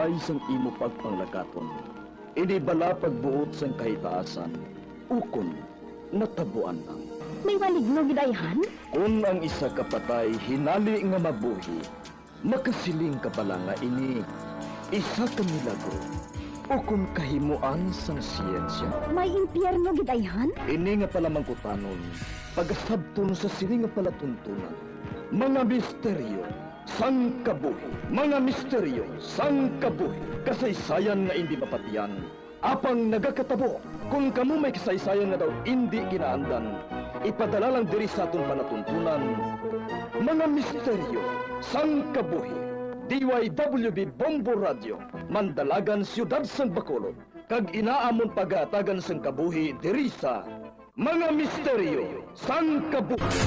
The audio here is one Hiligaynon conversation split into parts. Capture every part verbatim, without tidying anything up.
Ay sang imo pagpanglakaton, ini bala pagbuot sang kahitaasan, ukon natabuan lang. May maligno gid ayhan? Kon ang isa ka patay hinali nga mabuhi, makasiling ka bala nga ini isa ka milagro ukon kahimoan sang siyensya? May impyerno gid ayhan? Ini nga palamangkutanon, pagasabton sa sini nga palatuntunan, mga misteryo sang kabuhi. Mga misteryo sang kabuhi. Kasaysayan nga indi mapatian, apang nagakatabo. Kon kamo may kasaysayan nga daw indi ginaandan, ipadala lang diri sa aton palatuntunan, Mga Misteryo sang Kabuhi. D Y W B Bombo Radio, Mandalagan, Siyudad sang Bacolod, kag ina amon pagahatagan sang kabuhi diri sa Mga Misteryo sang Kabuhi.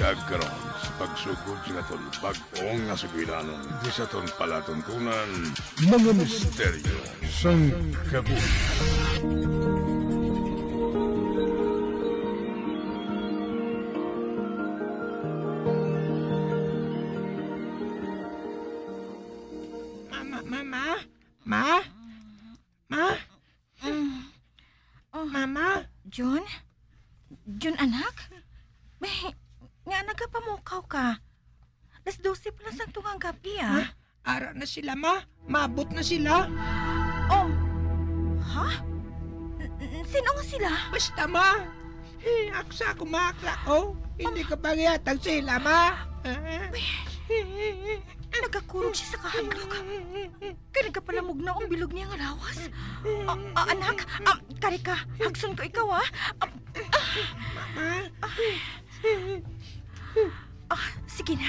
Kag karon, sa pagsugod sa aton bag-o nga sugilanon, di sa aton palatuntunan, Mga Misteryo sang Kabuhi. Mama, mama, ma, ma, Mm. Oh. Mama. Jun? Jun, anak? Bay, nga nagapamukaw ka? Las dose pa lang sang tungang gabi, ah. Ha? Ara na sila, ma. Maabot na sila. Oh. Ha? N-, n-, sino nga sila? Basta, ma. Eh, aksa ko, ma, aksa ko. Hindi ka paghihatag sila, ma. Bay, nagakurog siya sa kahadlok. Kay nagapalamugnaw ang bilog niya nga lawas. Ah, ah, anak, ah, kari ka, hagson ko ikaw, ah. Ah, ah, ah, sige na.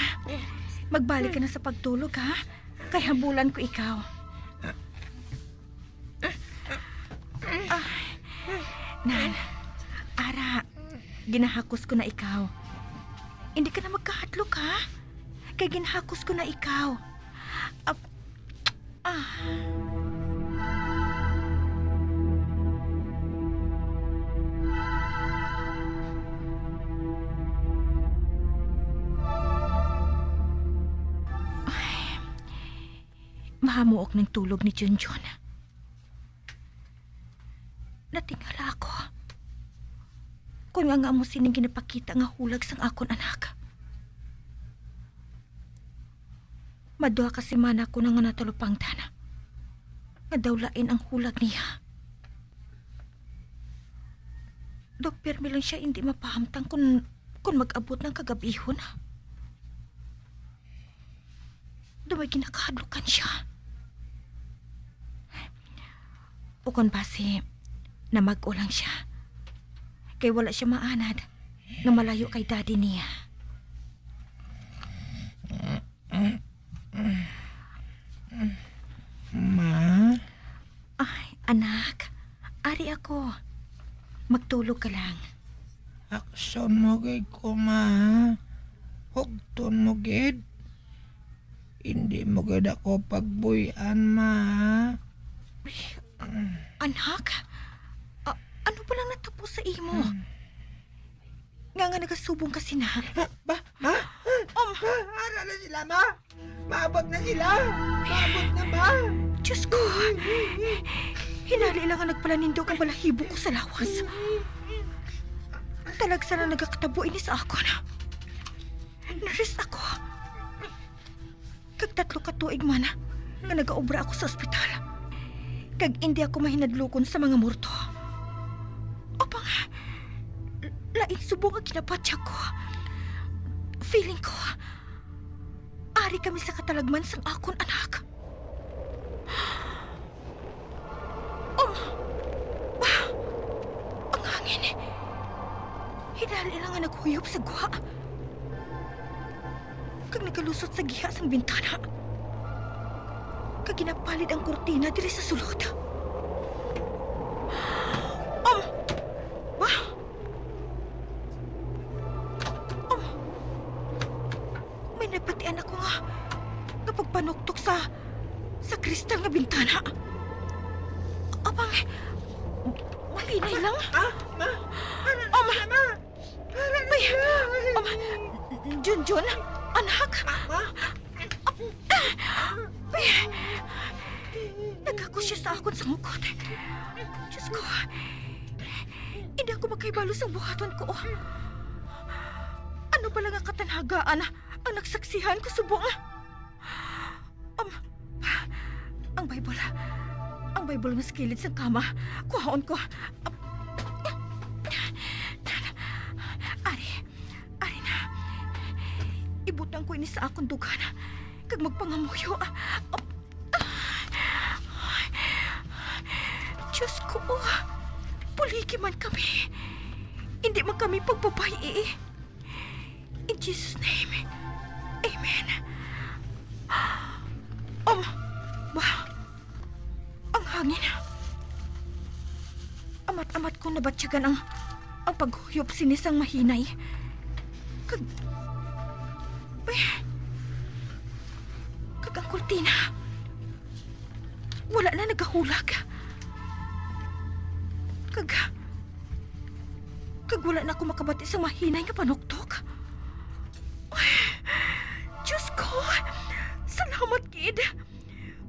Magbalik ka na sa pagtulog, ha? Kay habulan ko ikaw. Ah, Nan, ara, ginahakos ko na ikaw. Hindi ka na magkahadlok, ha? Kay ginahakos ko na ikaw. Ap-, ah. Ay. Mahamuok ning tulog ni Junjun. Natingala ako. Kon nga nga amo sining ginapakita nga hulag sang akon anak. Maduha ka semana ko na nga natalupangdan nga daw lain ang hulag niya. Daw pirmi lang siya indi mapahamtang kon, kon mag-abot na ang kagab-ihon. Daw may ginakahadlukan siya. Ukon basi namag-o lang siya. Kay wala siya maanad nga malayo kay daddy niya. Ma? Ay, anak. Ari ako. Magtulog ka lang. Hakson mo gid ko, ma. Hugton mo gid. Hindi mo gid ako pagbuy-an, ma. Anak? A-, ano pa lang natapos sa imo? Hmm. Nga, nga nagasubong ka sina? Ba? Ma? Um. Ma, ara na sila, ma! Maabot na sila! Maabot na, ma! Diyos ko! Hinali lang nga nagpalanindog ang balahibo ko sa lawas. Talagsa na nagakatabo ini sa akon. Nurse ako. Kag tatlo ka tuig man nga nagaobra ako sa ospital. Kag indi ako mahinadlokon sa mga morto. Apang, lain subong ang ginabatyag ko. Feeling ko, ari kami sa katalagman sang akon anak. Oh! Ah! Ang hangin. Hinali lang nga naghuyop sa guha. Kag nagalusot sa giha sang bintana. Kag ginapalid ang kurtina diri sa sulod. Oh! Ah! Oh! Nabatian ako nga, nga pagpanuktok sa, sa kristal nga bintana. Abang, mahinay lang. Ah, ma! Ano na, ma? Ay, um, Junjun, anak. Ma, ma. Ay, nagako siya sa akon sangkot. Diyos ko, hindi ako makahibalo sang buhaton ko. Ano bala nga katanhagaan ang nagsaksihan ko subong? Um, ang Bible. Ang Bible nga sa kilid sang kama. Kuhaon ko. Um, ari. Ari na. Ibutang ko ini sa akon dughan. Kag magpangamuyo. Um, Diyos ko, buligi man kami. Hindi man kami pagbabayi. In Jesus' name, amen. Um, ba, ang hangin. Amat-amat ko nabatyagan ang, ang paghuyop sini sang mahinay. Kag, ay, kag ang kurtina. Wala na nagahulag. Kag, kag wala na ako makabati sa mahinay nga panuktok. Ay, Diyos ko! Salamat gid!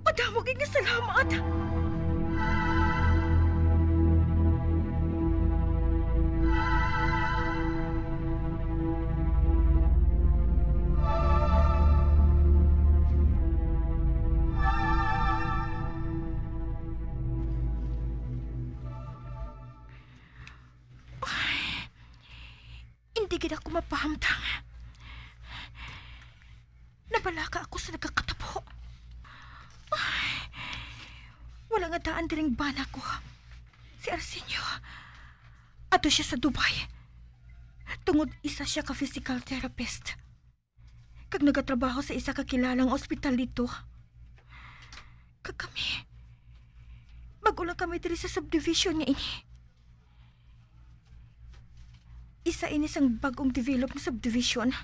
Madamo gid nga salamat! Ay, hindi gid ako mapahamtang. Nabalaka ako sa nagakatabo. Ay, wala nga daan diring bana ko. Si Arsenio, ato siya sa Dubai. Tungod isa siya ka physical therapist. Kag nagatrabaho sa isa ka kilalang ospital dito. Kag kami, bag-o lang kami diri sa subdivision nga ini. Isa ini sang bag-ong develop nga subdivision.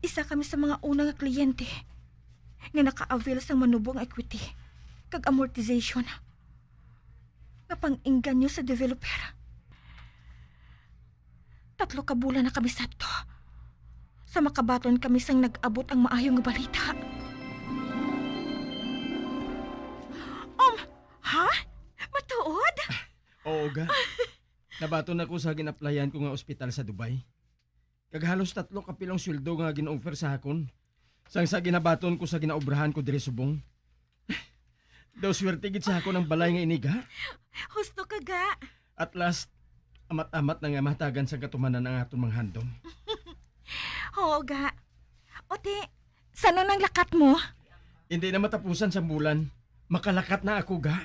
Isa kami sa mga una nga kliyente nga naka-avail sang manubo nga equity kag amortization nga pang-inganyo sa developer. Tatlo ka bulan na kami sadto sa makabaton kami sang nag-abot ang maayo nga balita. Um, ha? Matuod? Oo, ga. Nabaton ako sa gin-applyan ko nga ospital sa Dubai. Kag halos tatlo ka pilong sweldo nga gin-offer sa akon. Sang sa ginabaton ko sa ginaobrahan ko diri subong. Daw swerte gid sa akon ang balay nga ini, ga. Husto ka, ga. At last, amat-amat na nga mahatagan sang katumanan ang aton mga handom. Oo, ga. O ti, san-o nang lakat mo? Hindi na matapusan sang bulan. Makalakat na ako, ga.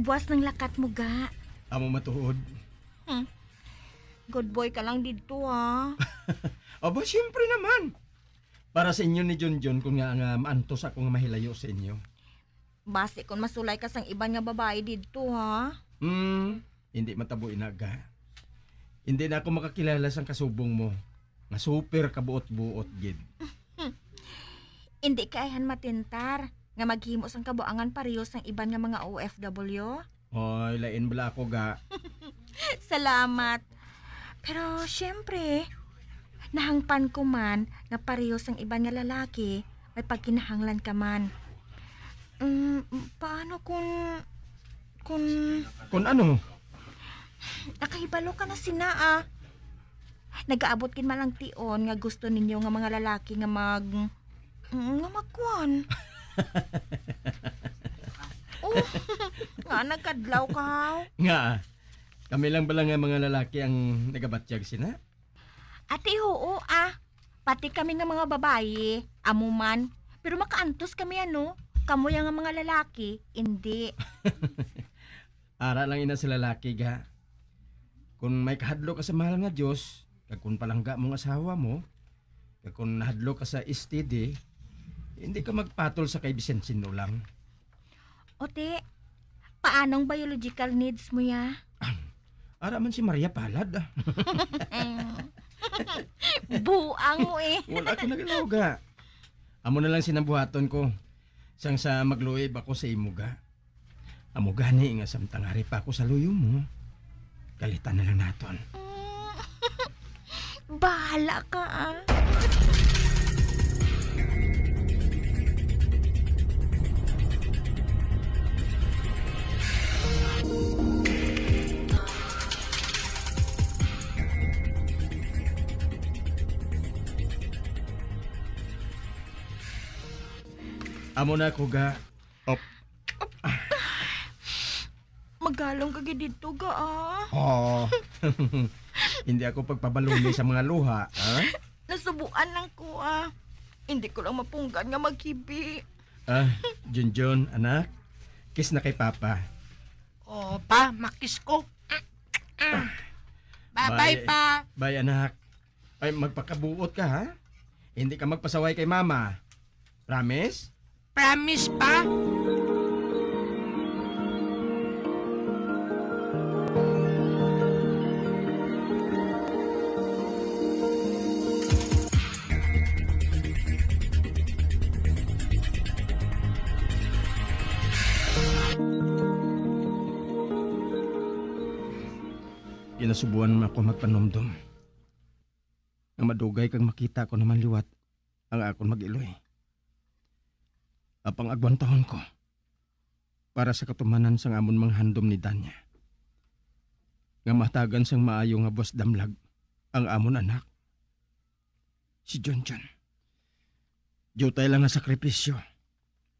Buwas nang lakat mo, ga. Amo matuod. Hmm. Good boy ka lang didto, ha? Aba, siyempre naman. Para sa inyo ni Junjun, kung nga, nga maantos ako nga mahilayo sa inyo. Basi kung masulay ka sang iban nga babayi didto, ha? Hmm, hindi matabo ina, ga. Hindi na ako makakilala sang kasubong mo, nga super kabuot-buot gid. Hindi ka ayhan matentar nga maghimo sang kabuangan pareho sang iban nga mga O F W? Hoy, lain bala ako, ga. Salamat. Pero, siyempre, nahangpan ko man nga pareho sang iban nga lalaki, may pagkinahanglan ka man. Mm, paano kung, kung Kung ano? Nakahibalo ka na sina, ah. Nagaabot gid man ang tion nga gusto ninyo nga mga lalaki nga mag-, mm, nga magkuan. Oh, nga nagkadlaw ka, haw? Nga, kami lang bala nga mga lalaki ang nagabatyag sina? Ati, oo, ah. Pati kami nga mga babayi, amo man. Pero makaantos kami, ano? Kamo ya nga mga lalaki, indi. Ara lang ina sa lalaki, ga. Kung may kahadlok ka sa mahal nga Dios, kag kung palangga mo nga asawa mo, kag kung nahadlok ka sa S T D, hindi ka magpatol sa kay Bisensin lang. Ote, paanong biological needs mo ya? Ara man si Maria Palad, ah. Buang mo eh. Wala ko nagalaw, ga. Amo na lang sinambuhaton ko. Sang sa magluib ako sa imo, ga. Amo gani nga samtang ari pa ako sa luyo mo, kalitan na lang naton. Mm. Bahala ka, ah. Amo na ko, ga. Op. Magalong ka gid didto, ga, ah. Oh. Hindi ako pagpabaluni sa mga luha, ha? Nasubuan lang ko, ah. Hindi ko lang mapunggan nga maghibi. Ah, Junjun, anak. Kiss na kay Papa. Oh, pa, makis ko. Bye-bye, Bye. Pa. Bye, anak. Ay, magpakabuot ka, ha? Hindi ka magpasaway kay Mama. Promise? Promise, pa. Ginasubuan man ako magpanumdom nga madugay kag makita ko naman liwat ang akon mag-iloy. Apang agwantahon ko para sa katumanan sang amon mga handom ni Danya, nga mahatagan sang maayo nga buwas damlag ang amon anak, si Junjun. Diutay lang nga sakripisyo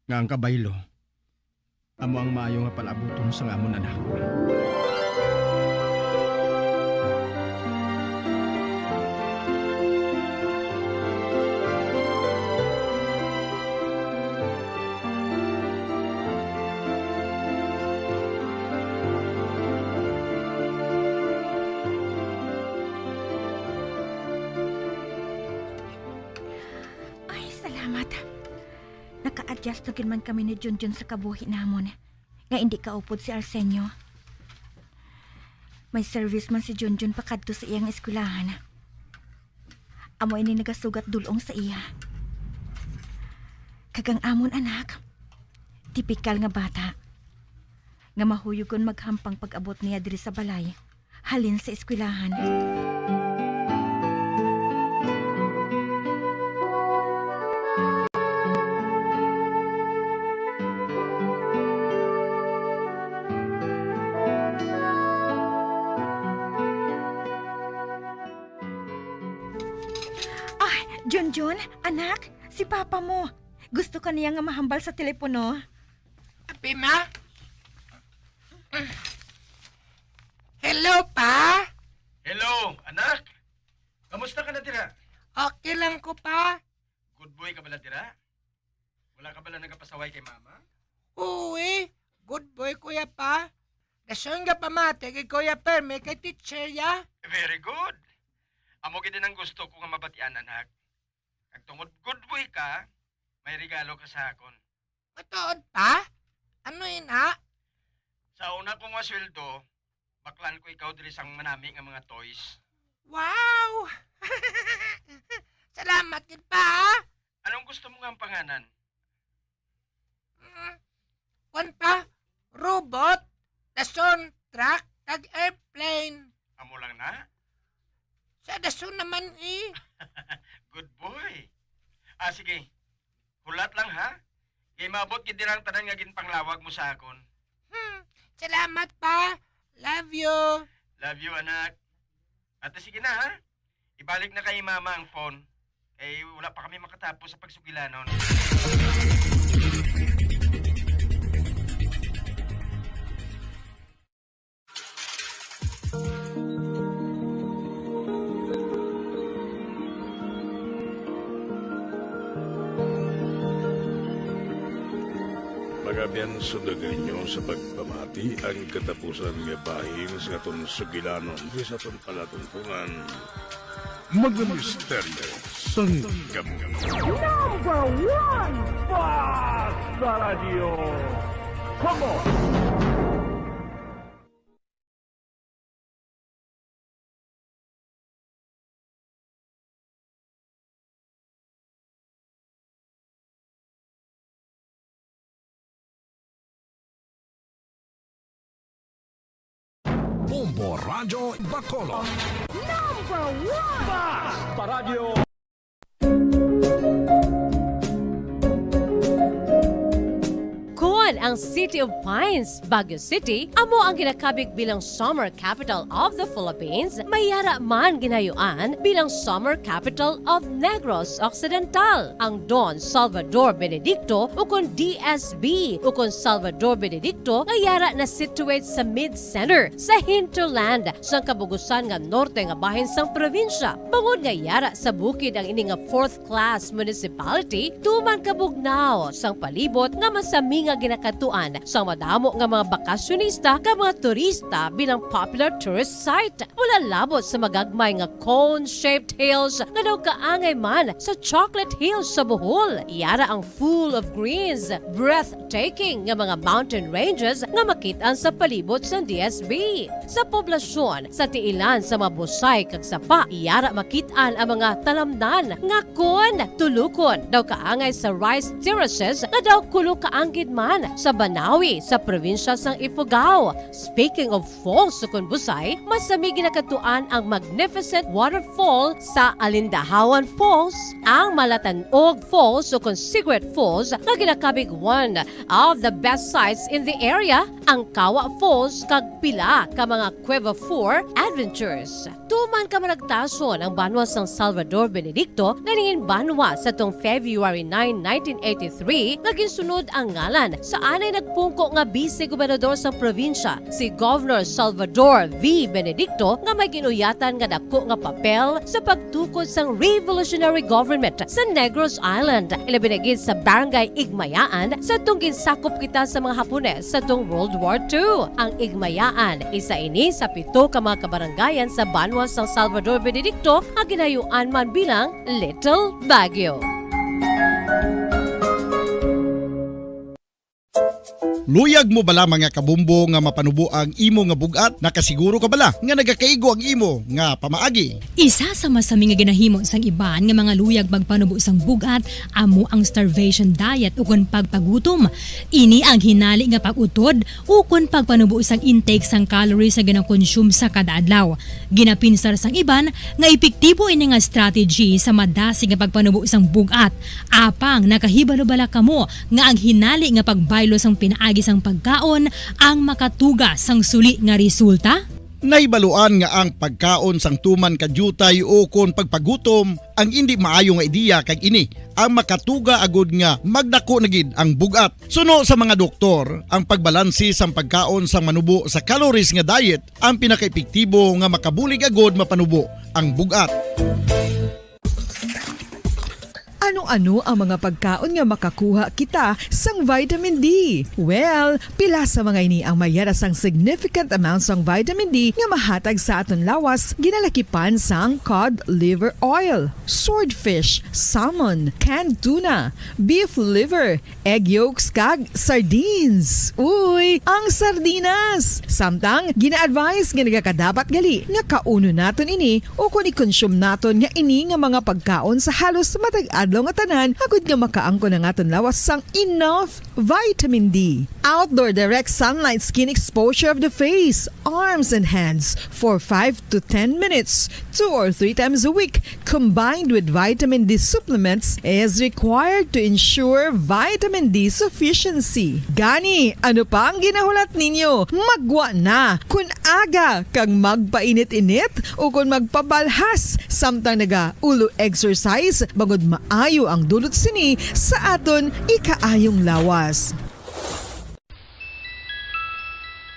nga ang kabaylo amo ang maayo nga palaabuton sang amon anak. Ay, salamat. Naka-adjust na gid man kami ni Junjun sa kabuhi namon, nga indi kaupod si Arsenio. May service man si Junjun pakadto sa iyang eskwelahan. Amo ini nagasugat dul-ong sa iya. Kag ang amon anak, tipikal nga bata, nga mahuyugon maghampang pag-abot niya diri sa balay halin sa eskwelahan. Ah, Junjun, anak, si Papa mo. Gusto ka niya nga mahambal sa telepono. Abi, ma? Hello, pa? Hello, anak. Kamusta ka na dira? Okay lang ko, pa. Good boy ka bala dira? Wala ka bala nagapasaway kay mama? Uy, good boy ko ya, pa. Dason nga pamati kay Kuya Perme kay teacher ya. Very good. Amo gid ang gusto ko nga mabatian, anak. Kag tungod good boy ka, may regalo ka sa akon. Matuod, pa? Ano ina? Sa una ko nga sweldo, baklan ko ikaw diri sang manami nga mga toys. Wow! Salamat gid, pa, ha? Anong gusto mo nga ang panganan? Mm, kwan, pa, robot, dason, truck, kag airplane. Amo lang na? Sa dason naman, eh. Good boy. Ah, sige. Hulat lang, ha? Kay maabot gid dira ang tanan nga ginpanglawag mo sa akon. Hmm. Salamat, pa. Love you. Love you, anak. Ate, sige na, ha? Ibalik na kay mama ang phone. Kay wala pa kami makatapos sa pagsugilanon. Kabiyan, sundagan ninyo sa pagpamati ang katapusan nga bahin sa aton sugilanon sa aton palatuntungan. Mga misteryo sang kabuhi. Number one! Basta Radyo! Come on! Bombo Radyo Bacolod. Number one! Basta Radyo! Kon ang City of Pines, Baguio City, amo ang ginakabig bilang Summer Capital of the Philippines, may yara man ginayuan bilang Summer Capital of Negros Occidental. Ang Don Salvador Benedicto, ukon D S B, ukon Salvador Benedicto, nga yara na-situate sa mid-center, sa hinterland, sang kabugusan nga norte nga bahin sang probinsya. Bangod nga yara sa bukid ang ini nga fourth class municipality, tuman kabugnaw sang palibot nga masami nga ginakadtuan sang madamo nga mga bakasyonista kag mga turista bilang popular tourist site. Wala labot sa magagmay nga cone-shaped hills nga daw kaangay man sa Chocolate Hills sa Bohol. Yara ang full of greens, breathtaking nga mga mountain ranges nga makit-an sa palibot sang D S B. Sa poblasyon, sa tiilan sa mga busay kag sapa, yara makit-an ang mga talamnan nga kon tulukon daw kaangay sa rice terraces nga daw kulo kaanggid man sa Banawi sa probinsya sang Ifugao. Speaking of falls, ukon busay, masami ginakadtuan ang magnificent waterfall sa Alindahawan Falls, ang Malatanog Falls, ukon Cigarette Falls, nga ginakabig one of the best sights in the area, ang Kawa Falls, kag pila ka mga Cueva Four adventures. Tuman kamaragtason ang banwa sang Salvador Benedicto nga nangin banwa sadtong February nine, nineteen eighty-three, nga ginsunod ang ngalan sa anay nagpungko nga bise gobernador sang probinsya, si Governor Salvador V. Benedicto, nga may gin-uyatan nga dako nga papel sa pagtukod sang revolutionary government sa Negros Island, ilabi na gid sa Barangay Igmayaan, sadtong ginsakop kita sa mga Hapones sadtong World War Two. Ang Igmayaan, isa ini sa pito ka mga kabarangayan sa banwa sang Salvador Benedicto nga ginayuan man bilang Little Baguio. Luyag mo bala, mga kabombo, nga mapanubo ang imo nga bug-at? Nakasiguro ka bala nga nagakaigo ang imo nga pamaagi? Isa sa masami nga ginahimo sang iban nga mga luyag pagpanubo sang bug-at amo ang starvation diet ukon pagpagutom. Ini ang hinali nga pag-utod ukon pagpanubo sang intake sang calories nga ginakonsume sa kada adlaw. Ginapinsar sang iban nga epektibo ini nga strategy sa madasig nga pagpanubo sang bug-at. Apang nakahibalo bala kamo nga ang hinali nga pagbaylo sang pinaagi sang pagkaon ang makatuga sang suli nga resulta? Nahibaluan nga ang pagkaon sang tuman ka diutay ukon pagpagutom ang indi maayo nga ideya, kag ini ang makatuga agud nga magdako na gid ang bug-at. Suno sa mga doktor, ang pagbalanse sang pagkaon sang manubo sa calories nga diet ang pinakaepektibo nga makabulig agud mapanubo ang bug-at. Ano-ano ang mga pagkaon nga makakuha kita sang vitamin D? Well, pila sa mga ini ang may yara sang significant amount sang vitamin D nga mahatag sa aton lawas, ginalakipan sang cod liver oil, swordfish, salmon, canned tuna, beef liver, egg yolks, kag sardines. Uy, ang sardinas! Samtang, gina-advise nga nagakadapat gali nga kaunon naton ini ukon i-consume naton nga ini nga mga pagkaon sa halos matag adlaw nga tanan, agud nga makaangkon ang aton lawas sang enough vitamin D. Outdoor direct sunlight skin exposure of the face, arms, and hands for five to ten minutes, two or three times a week, combined with vitamin D supplements, is required to ensure vitamin D sufficiency. Gani, ano pa ang ginahulat ninyo? Maggwa na! Kon aga kag magpainit-init ukon magpabalhas samtang naga-ulo exercise, bangod maayo ang dulot sini sa aton ikaayong lawas.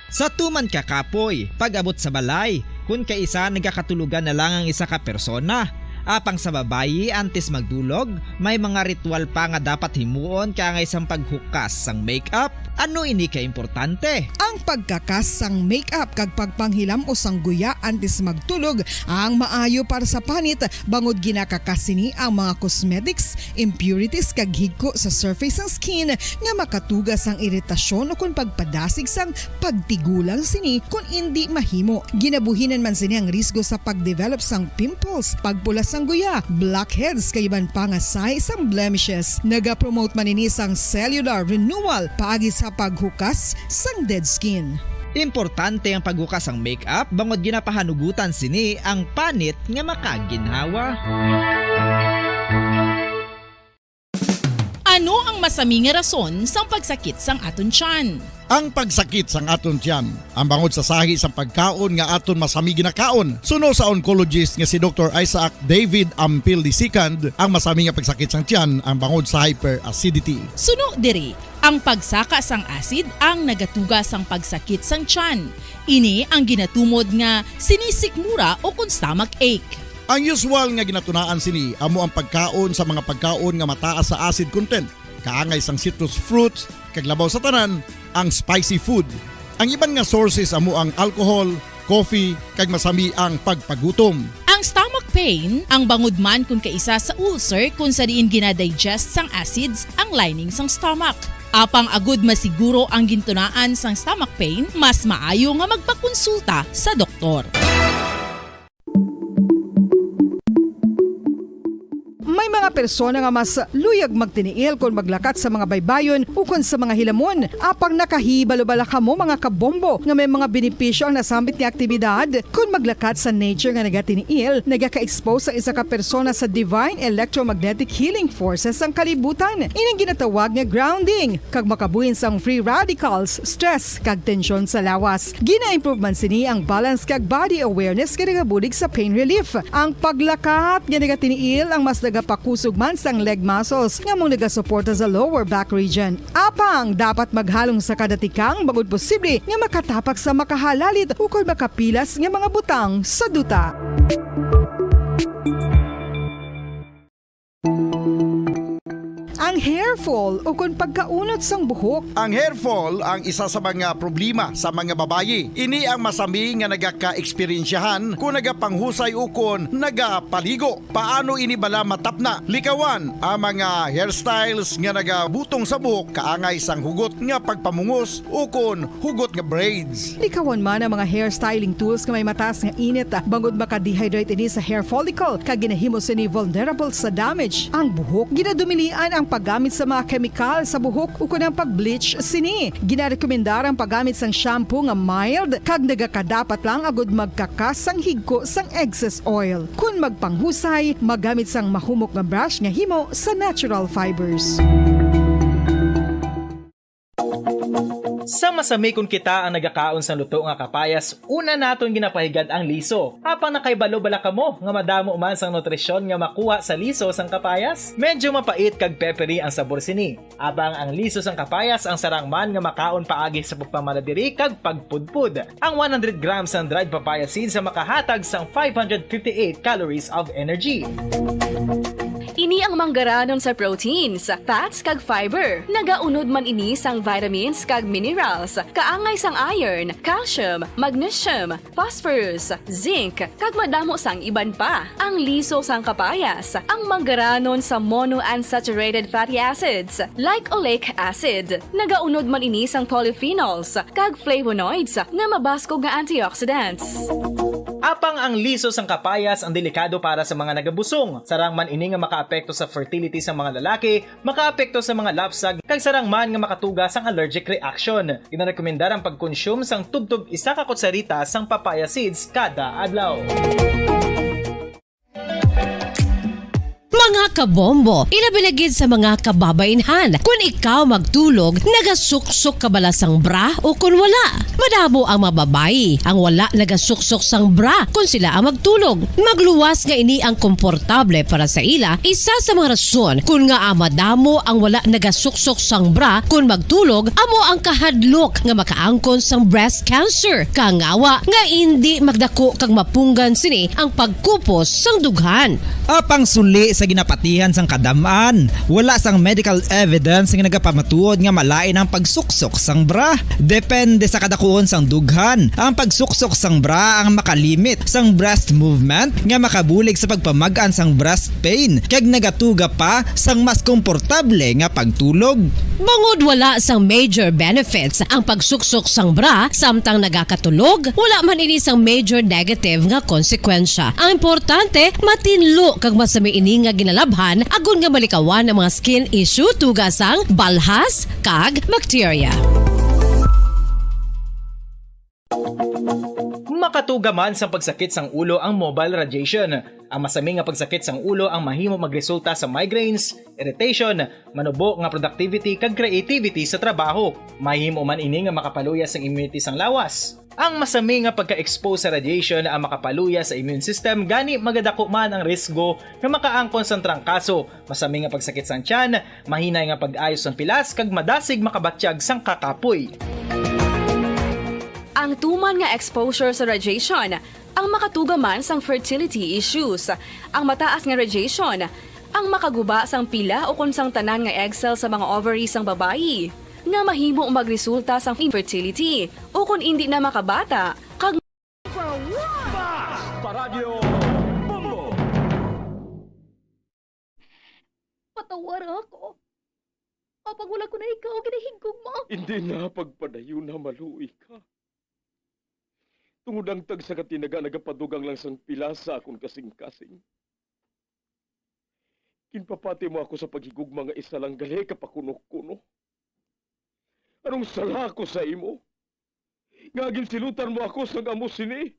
Sa tuman ka kapoy, pag-abot sa balay, kun kaisa nagakatulogan na lang ang isa ka persona. Apang sa babayi, antes magdulog, may mga ritual pa nga dapat himuon kaangay sang paghukas sang makeup, Ano ini ka importante? Ang pagkakas sang makeup kag pagpanghilam-os sang guya antes magtulog ang maayo para sa panit, bangod ginakakas sini ang mga cosmetics, impurities kag higko sa surface sang skin nga makatuga sang iritasyon ukon pagpadasig sang pagtigulang sini kon indi mahimo. Ginabuhinan man sini ang risgo sa pagdevelop sang pimples, pagpula sang guya, blackheads kag iban pa nga sign sang blemishes. Nagapromote man ini sang cellular renewal paagi sa paghukas sang dead skin. Importante ang paghukas sang makeup bangod ginapahanugutan sini ang panit nga makaginhawa. Ano ang masami nga rason sang pagsakit sang aton tiyan? Ang pagsakit sang aton tiyan, ang bangod sa sahi sang pagkaon nga aton masami ginakaon. Suno sa oncologist nga si Doktor Isaac David Ampil the second, ang masami nga pagsakit sang tiyan ang bangod sa hyperacidity. Suno diri, ang pagsaka sang acid ang nagatuga sang pagsakit sang tiyan. Ini ang ginatumod nga sinisikmura ukon stomach ache. Ang usual nga ginatunaan sini amo ang pagkaon sa mga pagkaon nga mataas sa acid content, kaangay sang citrus fruits, kag labaw sa tanan, ang spicy food. Ang iban nga sources amo ang alcohol, coffee, kag masami ang pagpagutom. Ang stomach pain, ang bangod man kon kaisa sa ulcer kon sa diin ginadigest sang acids ang lining sang stomach. Apang agud masiguro ang gintunaan sang stomach pain, mas maayo nga magpakonsulta sa doktor. May mga persona nga mas luyag magtiniil kon maglakat sa mga baybayon ukon sa mga hilamon. Apang nakahibalo bala kamo, mga kabombo, nga may mga benepisyo ang nasambit nga aktibidad? Kon maglakat sa nature nga nagatiniil, nagaka-expose ang isa ka persona sa divine electromagnetic healing forces sang kalibutan. Ining ginatawag nga grounding. Kag makabuhin sang free radicals, stress, kag tensyon sa lawas. Gina-improve man sini ang balance kag body awareness nga nagabulig sa pain relief. Ang paglakat nga nagatiniil ang mas nagapakusog man sang leg muscles nga amo nagasuporta sa lower back region. Apang dapat maghalong sa kada tikang bangod posible nga makatapak sa makahalalit ukon makapilas nga mga butang sa duta. Ang hair fall ukon pagkaunot sang buhok. Ang hair fall ang isa sa mga problema sa mga babayi. Ini ang masami nga nagaka-eksperyensyahan kon nagapanghusay ukon nagapaligo. Paano ini bala matapna? Likawan ang mga hairstyles nga nagabutong sa buhok kaangay sang hugot nga pagpamungos ukon hugot nga braids. Likawan man ang mga hair styling tools nga may mataas nga init, bangod maka-dehydrate ini sa hair follicle kag ginahimo sini vulnerable sa damage ang buhok. Ginadumilian ang paggamit sa mga kemikal sa buhok ukon ang pag-bleach sini. Ginarekomendar ang paggamit sang shampoo nga mild kag nagakadapat lang agud magkakas sang higko sang excess oil. Kon magpanghusay, maggamit sang mahumok nga brush nga himo sa natural fibers. Sa masami kon kita ang nagakaon sang luto nga kapayas, una naton ginapahigad ang liso. Apang nakahibalo bala kamo nga madamo man sang nutrisyon nga makuha sa liso sang kapayas? Medyo mapait kag peppery ang sabor sini. Apang ang liso sang kapayas ang sarang man nga makaon paagi sa pagpamala diri kag pagpudpod. Ang one hundred grams sang dried papaya seeds ang makahatag sang five hundred fifty-eight calories of energy. Ini ang manggaranon sa proteins, fats, kag fiber. Nagaunod man ini sang vitamins kag minerals, kaangay sang iron, calcium, magnesium, phosphorus, zinc, kag madamo sang iban pa. Ang liso sang kapayas, ang manggaranon sa monounsaturated fatty acids, like oleic acid. Nagaunod man ini sang polyphenols kag flavonoids nga mabaskog nga antioxidants. Apang ang liso sang kapayas ang delikado para sa mga nagabusong. Sarang man ini nga makaapekto sa fertility sa mga lalaki, makaapekto sa mga lapsag, kag sarang man nga makatuga sang allergic reaction. Ginarekomendar ang pagkonsume sang tubtob isa ka kutsarita sang papaya seeds kada adlaw. Mga kabombo, ilabi na gid sa mga kababainhan. Kun ikaw magtulog, nagasuksok ka bala sang bra o kun wala? Madamo ang mga babayi ang wala nagasuksok sang bra kun sila ang magtulog. Magluwas nga ini ang komportable para sa ila, isa sa mga rason kun ngaa madamo ang wala nagasuksok sang bra kun magtulog amo ang kahadlok nga makaangkon sang breast cancer, kangawa nga indi magdako kag mapunggan sini ang pagkupos sang dughan. Apang suli sa ginapatay Tihan sang kadam-an, wala sang medical evidence nga nagapamatuod nga malain ang pagsuksok sang bra. Depende sa kadakuon sang dughan, ang pagsuksok sang bra ang makalimit sang breast movement nga makabulig sa pagpamag-an sang breast pain kag nagatuga pa sang mas komportable nga pagtulog. Bangod wala sang major benefits ang pagsuksok sang bra samtang nagakatulog, wala man ini sang major negative nga konsekwensya. Ang importante, matinlo kag masami ini nga ginalabhan agod nga malikawan ang mga skin issue tuga sang balhas kag bakterya. Makatuga man sang pagsakit sang ulo ang mobile radiation. Ang masami nga pagsakit sang ulo ang mahimo magresulta sa migraines, irritation, manubo nga productivity kag creativity sa trabaho. Mahimo man ini nga makapaluya sang immunity sang lawas. Ang masami nga pagka-expose sa radiation ang makapaluya sa immune system, gani magadako man ang risgo nga makaangkon sang trangkaso, masami nga pagsakit sang tiyan, mahinay nga pag-ayo sang pilas, kag madasig makabatyag sang kakapoy. Ang tuman nga exposure sa radiation ang makatuga man sang fertility issues. Ang mataas nga radiation ang makaguba sang pila ukon sang tanan nga egg cell sa mga ovary sang babayi, nga mahimo magresulta sang infertility ukon indi na makabata, kag Basta Radyo Bombo! Patawara ako. Apang wala ko na ikaw ginahigugma. Hindi na pagpadayon na maluoy ka. Tungod ang tagsa ka tinaga nagapadugang lang sang pila sa akon kasing-kasing. Ginpapati mo ako sa paghigugma nga isa lang gali ka pakuno-kuno. Anong sala ko sa imo? Nga ginsilutan mo ako sang amo sini?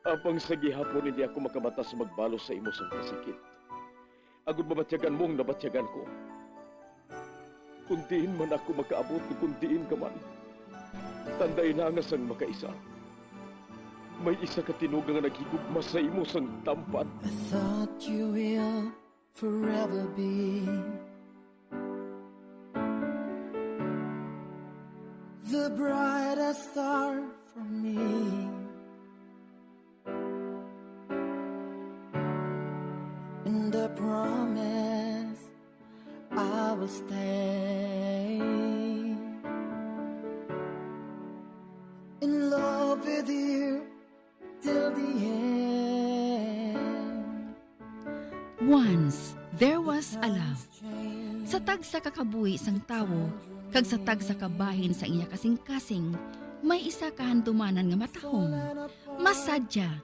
Apang sa gihapon hindi ako makabata sa magbalos sa imo sang kasakit, agud mabatyagan mo ang nabatyagan ko. Kung diin man ako makaabot, kung diin ka man, tanday na nga sang makaisa, may isa ka tinuga nga naghigugma sa imo sang tampad. I thought you will forever be the brightest star for me. And I promise I will stay in love with you till the end. Once there was a love. Sa tagsa ka kabuhi sang tawo kag sa tagsa ka bahin sa iya kasing-kasing, may isa ka handumanan nga matahom, masadya,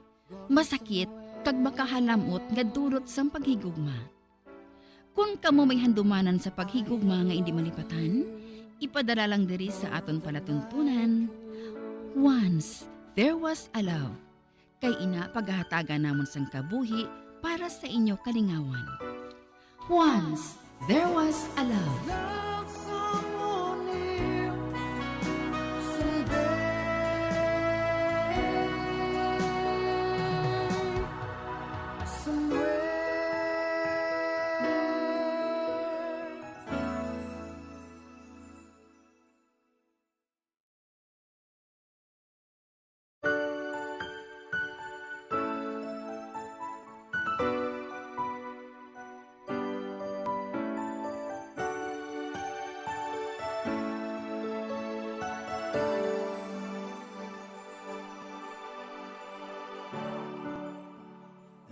masakit, kag makahalam-ot nga dulot sang paghigugma. Kon kamo may handumanan sa paghigugma nga indi malipatan, ipadala lang diri sa aton palatuntunan. Once there was a love. Kay ina pagahatagan namon sang kabuhi para sa inyo kalingawan. Once there was a love.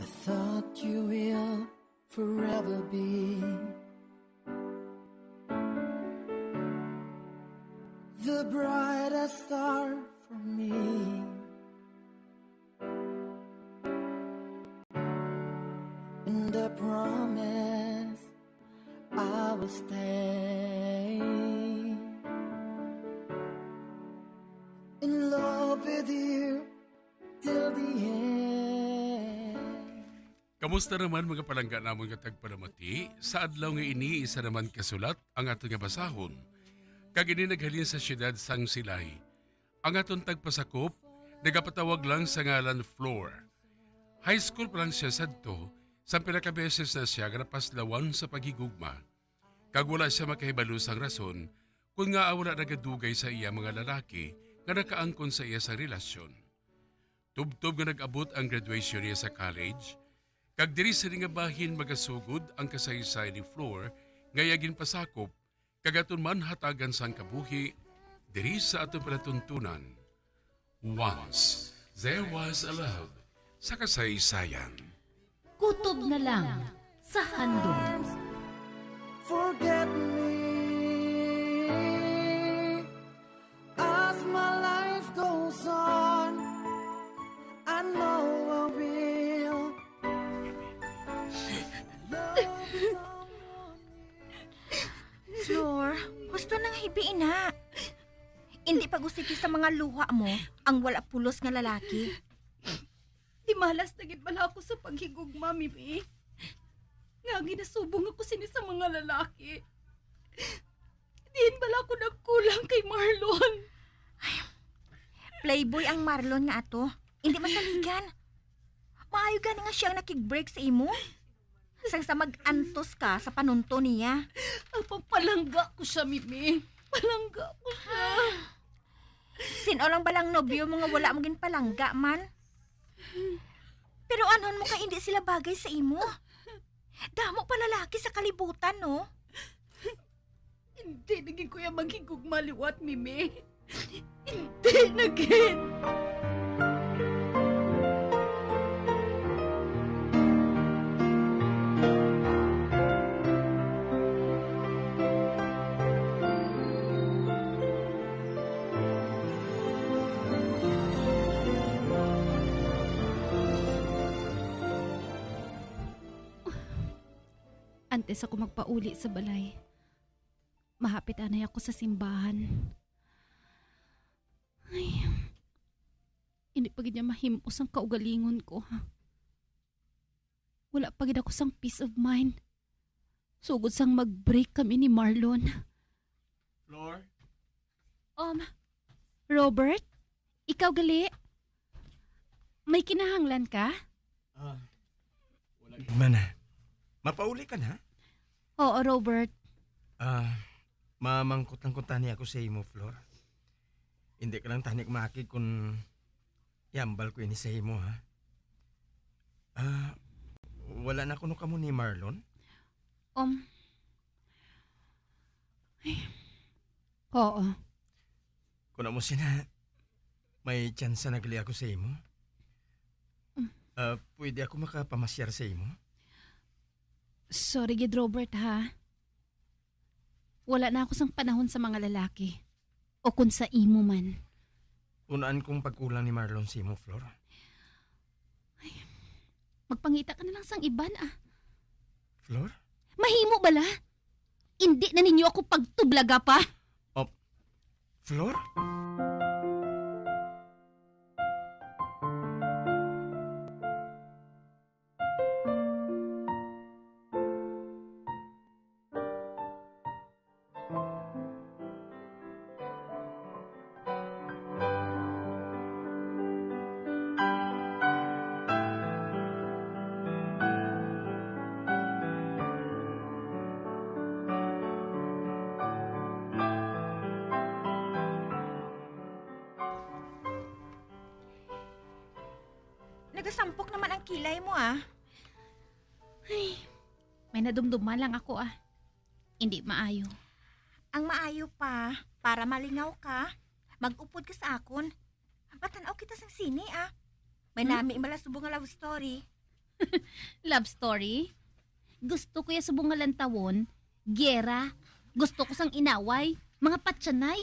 I thought you will forever be the brightest star for me. And I promise I will stay in love with you till the end. Kamusta naman, mga palangga namon nga tagpalamati? Sa adlaw nga ini, isa naman ka sulat ang aton nga basahon, kag ini naghalin sa siyudad sang Silay. Ang aton tagpasakop nagapatawag lang sa ngalan Flor. High school pa lang siya sadto, sang pila ka beses na siya nga napaslawan sa paghigugma, kag wala siya makahibalo sang rason kon ngaa wala nagadugay sa iya mga lalaki nga nakaangkon sa iya sang relasyon. Tubtob nga nag-abot ang graduation niya sa college, Kag diri sini nga bahin magasugod ang kasaysayan ni Flor nga iya ginpasakop, kag aton man hatagan sang kabuhi diri sa aton palatuntunan. Once There Was a Love sa kasaysayan. Kutob na lang sa handom. Forget me as my life goes on. I know I will. Flor, husto nang hibi ina. Indi pag-usigi sa mga luha mo ang wala pulos nga lalaki. Di malas na gid bala ako sa paghigugma, Mimi, nga ginasubong ako sini sa mga lalaki. Diin bala ako nagkulang kay Marlon? Playboy ang Marlon nga ato. Indi masaligan. Maayo gani nga siya ang nakig-break sa imo. Sang sa mag-antos ka sa panunto niya. Apang palangga ko siya, Mimi. Palangga ko siya. Sin-o lang balang nobyo mo nga wala mo ginpalangga man? Pero anhon mo kay indi sila bagay sa imo? Damo pa lalaki sa kalibutan, no? Hindi na gid ko ya maghigugma liwat, Mimi. Hindi na gid. Antes ako magpauli sa balay, mahapit anay ako sa simbahan. Ay, hindi pa gid niya mahimpos ang kaugalingon ko, ha? Wala pa gid ako sang peace of mind. Sugod sang mag-break kami ni Marlon. Flor? Um, Robert? Ikaw gali? May kinahanglan ka? Ah, wala. Mana, mapauli ka na? Oo, Robert. Ah, mamangkot lang kuntani ako sa imo, Flor. Hindi ka lang tani kumakig kung iambal ko ini sa imo, ha? Ah, wala na kuno kamo ni Marlon? Um, ay, oo. Kung amo sina, may tsansa na gali ako sa imo. Mm. Ah, pwede ako makapamasyar sa imo? Sorry gid, Robert, ha? Wala na ako sang panahon sa mga lalaki. O kon sa imo man. Unaan kong pagkulang ni Marlon sa imo, Flor. Ay, magpangita ka na lang sang iban, ah. Flor? Mahimo bala? Indi na ninyo ako pagtublaga pa. Oh, Flor? Nagasampok naman ang kilay mo, ah. Ay, may nadumduman lang ako, ah. Hindi maayo. Ang maayo pa, para malingaw ka, mag-upod ka sa akon. Matan-aw kita sang sini, ah. May Hmm? nami bala subong nga love story. Love story? Gusto ko ya subong nga lantawon, giyera. Gusto ko sang inaway, mga patyanay.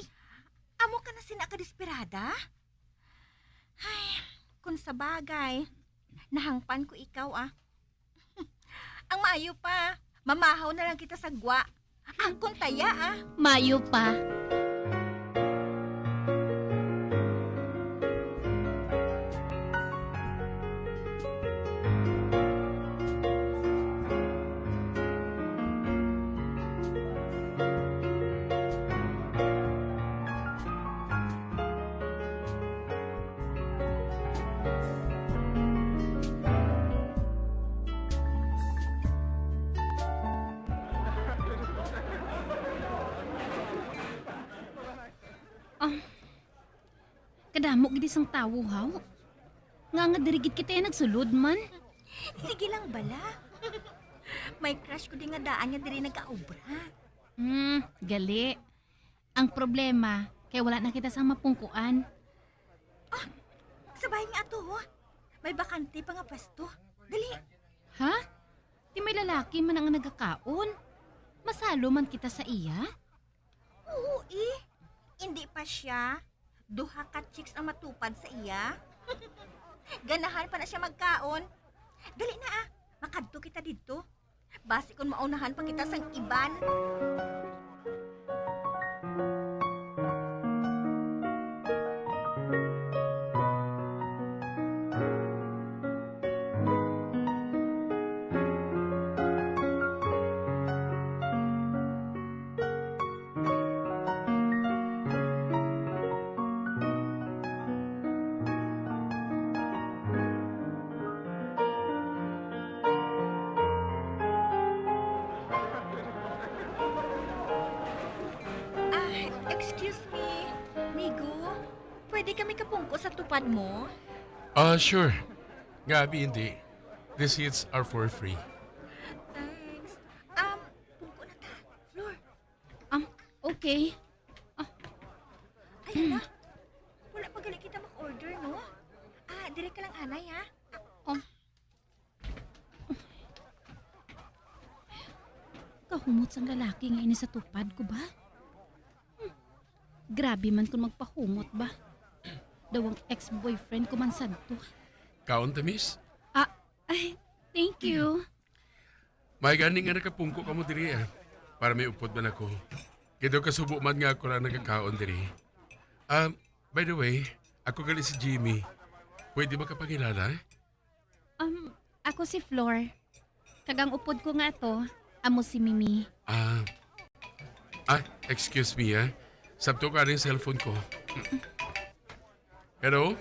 Amo ka na sina ka desperada? Ay, kung sa bagay, nahangpan ko ikaw, ah. Ang maayo pa, mamahaw na lang kita sa gwa. Ang kuntaya, ah. Maayo pa. Ah, kadamo gid sang tawo, haw. Nga nga diri gid kita nagsulod man. Sige lang bala. May crush ko di nga daan nga diri nagaobra. Hmm, gali. Ang problema, kay wala na kita sang mapungkuan. Ah, sa bahin nga ato, ho. May bakante pa nga pwesto. Dali. Ha? Ti may lalaki man ang nagakaon? Masalo man kita sa iya? Oo, eh. Hindi pa siya. Duha ka chicks ang matupad sa iya. Ganahan pa na siya magkaon. Dali na, ah. Makadto kita didto. Basi kung maunahan pa kita sang iban. Ah, excuse me, Migo. Pwede kami kapungko sa tupad mo? Ah, sure. Nga abi hindi. The seats are for free. Thanks. Um, pungko na ta. Flor. Um, okay. Ah. Ay, hala. Wala pa gali kita mag-order, no? Ah, dire ka lang, anay, ha? Ah, oh. Kahumot sang lalaki nga ini sa tupad ko ba? Hmm. Grabe man kung magpahumot ba. Daw ang ex-boyfriend ko man sadto. Kaon ta, miss? Ah, ay, thank you. May gani nga nakapungko kamo diri, ah, para may upod man ako. Kay daw kasubo man nga ako lang nagakaon diri. Ah, by the way, ako gali si Jimmy. Pwede ba kapangilala? Um, ako si Flor. Kag ang upod ko nga ato, amo si Mimi. Ah. Ah, excuse me, ah. Sabto ka rin cellphone ko. Hello?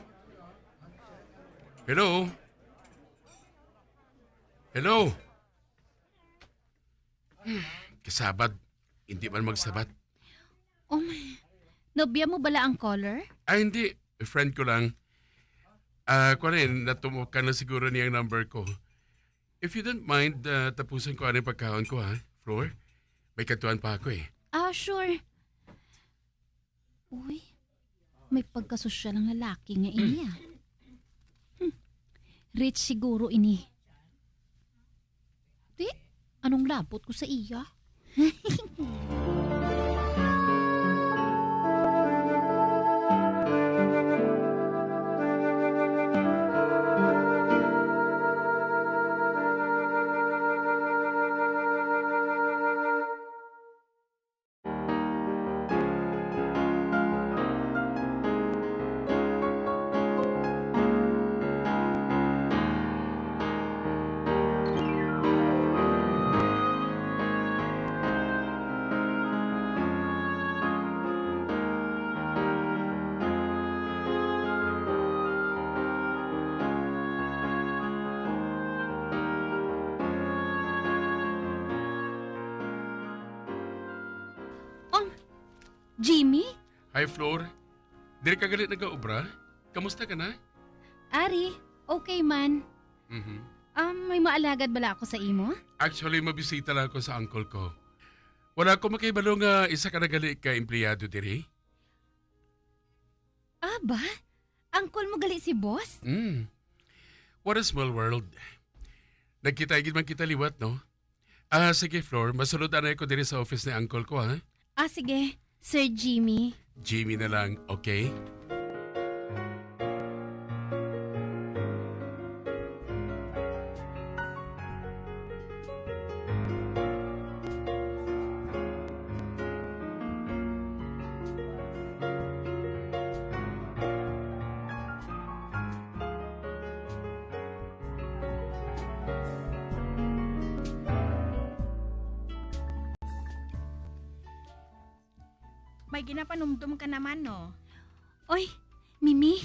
Hello? Hello? Hmm, kasabat. Hindi man magsabat. Oh, my. Nobya mo bala ang caller? Ah, hindi. Friend ko lang. Ah, kuwan eh, natumukan na siguro niya ang number ko. If you don't mind, ah, tapusan ko ang pagkaon ko, ha, Flor? May katuan pa ako eh. Ah, sure. Uy, may pagkasosyal ang lalaki nga ini, ah. Hmm. Rich siguro ini. Di, anong labot ko sa iya? Um, Jimmy? Hi, Flor. Diri ka gali nagaobra? Kamusta ka na? Ari, okay man. Mhm. Um, may maalagad bala ako sa imo? Actually, mabisita lang ako sa uncle ko. Wala ko makahibalo nga isa ka na gali ka empleyado diri. Ah, ba? Uncle mo gali si boss? Mm. What a small world. Nagkita gid man kita liwat, no? Ah, sige, Flor. Masulod anay ko diri sa office ni uncle ko, ha? Ah, sige, Sir Jimmy. Jimmy na lang, okay? May ginapanumdom ka naman, no? Oy, Mimi,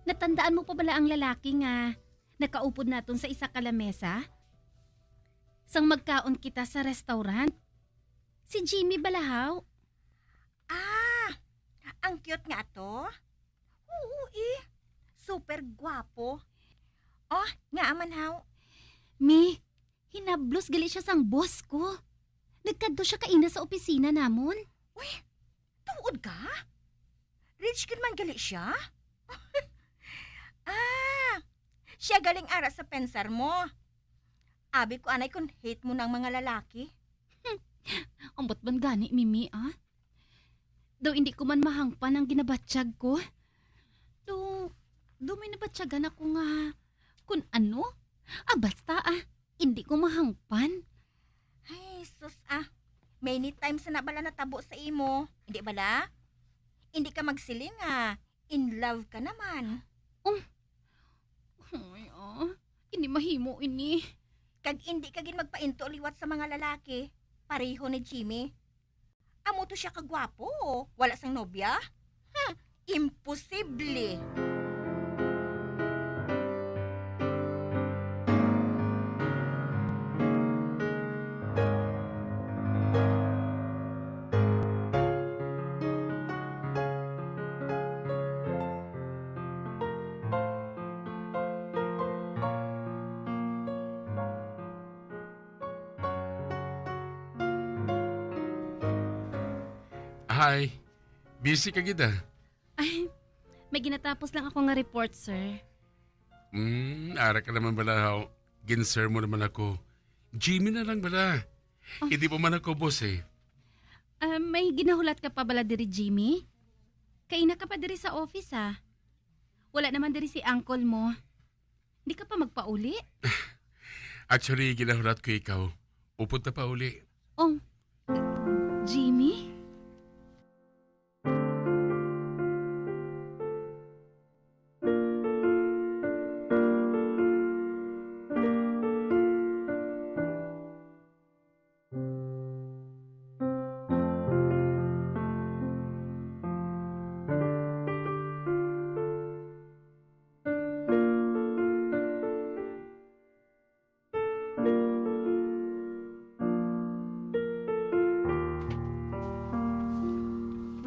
natandaan mo pa bala ang lalaki nga nakaupod naton sa isa ka lamesa? Sang magkaon kita sa restaurant, si Jimmy bala haw. Ah, ang cute nga ato? Oo, eh. Super gwapo. Oh, nga man haw. Mi, hinablos gali siya sang boss ko. Nagkadto siya kaina sa opisina namon. Uy, tuod ka? Rich gid man gali siya? Ah, siya galing ara sa pensar mo. Abi ko anay kung hate mo ng mga lalaki. Ambot man gani, Mimi, ah? Daw hindi ko man mahangpan ang ginabatyag ko. Do, do may nabatyagan ako nga kun ano? Ah, basta, ah, hindi ko mahangpan. Ay, sus, ah. Many times na bala natabo sa imo. Hindi bala? Hindi ka magsiling, ah. In love ka naman. Um, ay, ah, hindi mahimo ini. Kag hindi ka gid magpainto liwat sa mga lalaki, pareho ni Jimmy. Amo to siya kagwapo, wala sang nobya? Hmm, imposible. Hi. Busy ka gid, ah. Ay, may ginatapos lang ako nga report, sir. Hmm, ara ka naman bala, haw. Gin-sir mo naman ako. Jimmy na lang bala. Oh. Hindi mo man ako boss, eh. Ah, may ginahulat ka pa bala diri, Jimmy? Kaina ka pa diri sa office, ah. Wala naman diri si uncle mo. Di ka pa magpauli? Actually, ginahulat ko ikaw. Upod ta pa uli. Oh, Jimmy?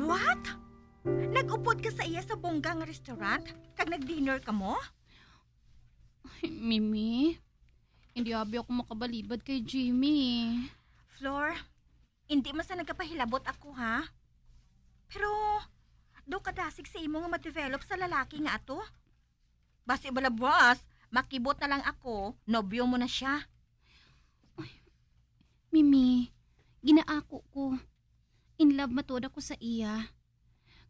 What? Nag-upod ka sa iya sa bongga nga restaurant? Kag nag-dinner kamo? Ay, Mimi, hindi abi ako makabalibad kay Jimmy. Flor, hindi man sa nagapahilabot ako, ha? Pero, daw kadasig sa imo nga ma-develop sa lalaki nga ato. Basi bala buwas, makibot na lang ako, nobyo mo na siya. Ay, Mimi, ginaako ko. In love matuod ako sa iya.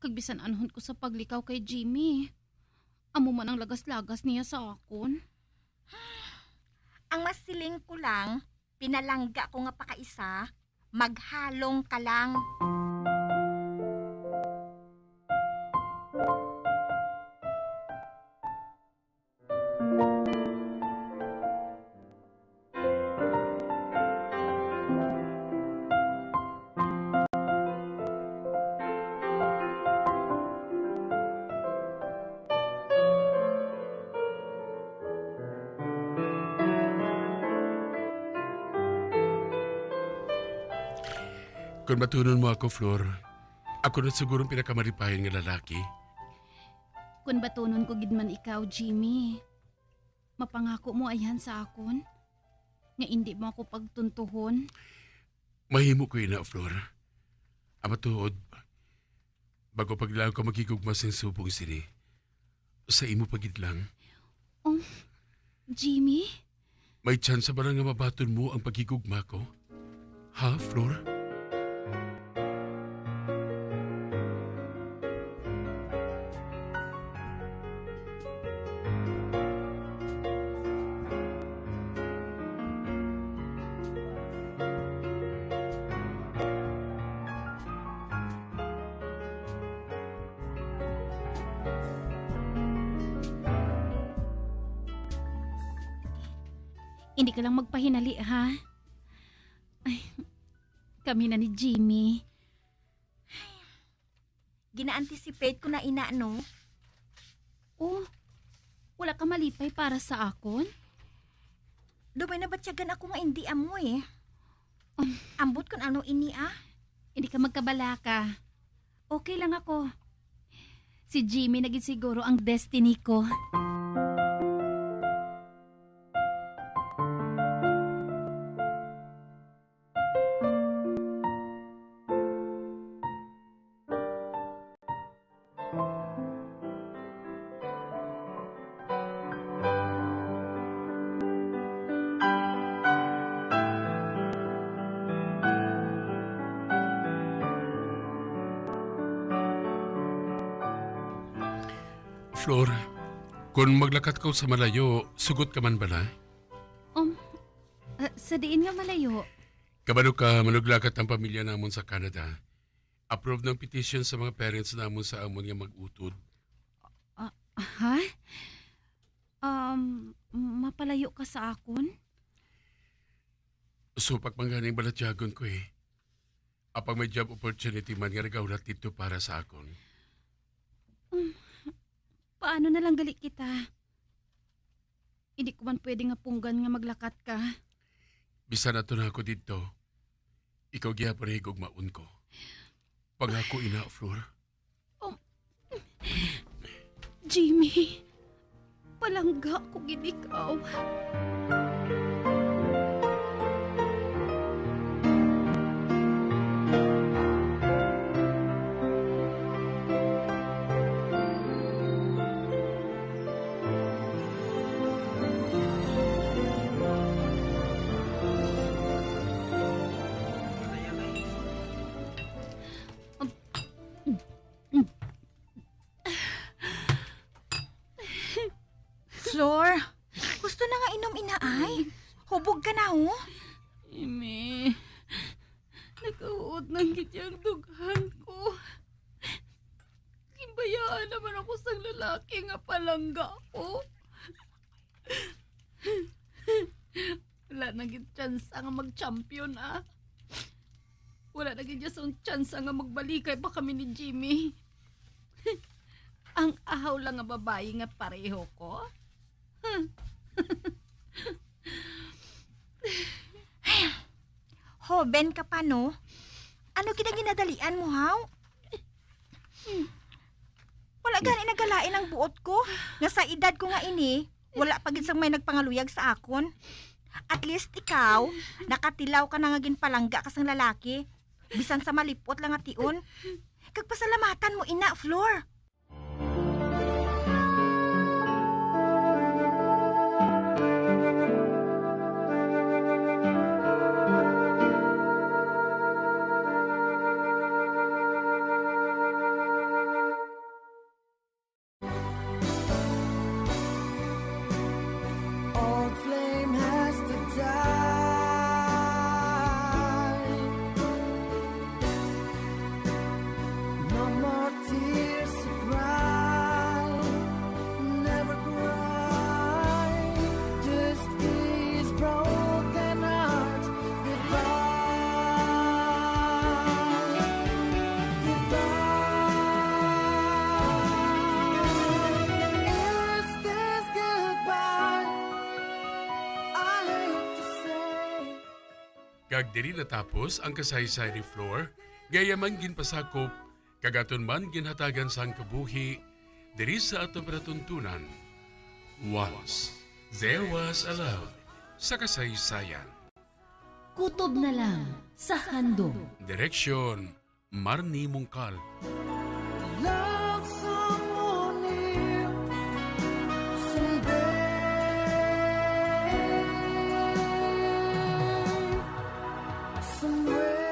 Kag bisan anhon ko sa paglikaw kay Jimmy, amo man ang lagas-lagas niya sa akon. Ang masiling ko lang, pinalangga ko nga pakaisa, maghalong ka lang. Kung batunon mo ako, Flor, ako na siguro ang pinakamalipayon nga lalaki. Kung batunon ko gid man ikaw, Jimmy, mapangako mo ayhan sa akon nga indi mo ako pagtuntuhon? Mahimo ko ina, Flor. Ang matuod, bag-o pa gid lang ako maghigugma sing subong sini, sa imo pa gid lang. Um, Jimmy? May tsansa ba lang nga mabaton mo ang paghigugma ko? Ha, Flor? Hindi ka lang magpahinali, ha? Ay, kami na ni Jimmy. Gina-anticipate ko na ina, no? Oh, wala ka malipay para sa akon? Dumay nabatyagan ako nga indi amo, eh. Um. Ambot kun ano ini, ah. Hindi ka magkabalaka. Okay lang ako. Si Jimmy na gid siguro ang destiny ko. Flor, kung maglakat ko sa malayo, sugot ka man bala? Um, ah, sa diin nga malayo? Kabalo ka, manuglakat ang pamilya namon sa Canada. Approve ng petition sa mga parents namon sa amon nga mag-utod. Ah, ha? Um, mapalayo ka sa akon? Supak man gani ang balatyagon ko, eh. Apang may job opportunity man nga nagahulat didto para sa akon. Um, paano na lang gali kita? Hindi ko man pwede nga punggan nga maglakat ka. Bisan ato na ako didto, ikaw gihapon ang higugmaon ko. Pangako ina, Flor. Um, Jimmy, palangga ko gid ikaw. Flor, gusto na nga inom, inaay. Hubog ka na, oh. Imi, nagauod na gid ang dughan ko. Ginbayaan naman ako sang lalaki nga palangga ko. Wala na gid tsansa nga mag-champion, ah. Wala na gid sang tsansa nga magbalikay pa kami ni Jimmy. Ang ahaw lang nga babayi nga pareho ko. Hoben ka pa, no? Ano gid ang ginadalian mo, haw? Wala gani nagalain ang buot ko, nga sa edad ko nga ini, wala pa gid sang may nagpangaluyag sa akon. At least ikaw, nakatilaw ka na nga ginpalangga ka sang lalaki, bisan sa malipot lang nga tion. Kag pasalamatan mo ina, Flor. Old flame has to die. No more tears to cry. Never cry. This is broken heart. Goodbye. Goodbye. Is this goodbye? I hate to say. Kag diri natapos ang kasaysay ni Flor, nga iya man ginpasakop, kag aton man ginhatagan sang kabuhi diri sa aton palatuntunan. Once, there was a love sa kasaysayan. Kutob na lang sa handom. Direksyon, Marnie Mungkal. Love someone new someday, somewhere.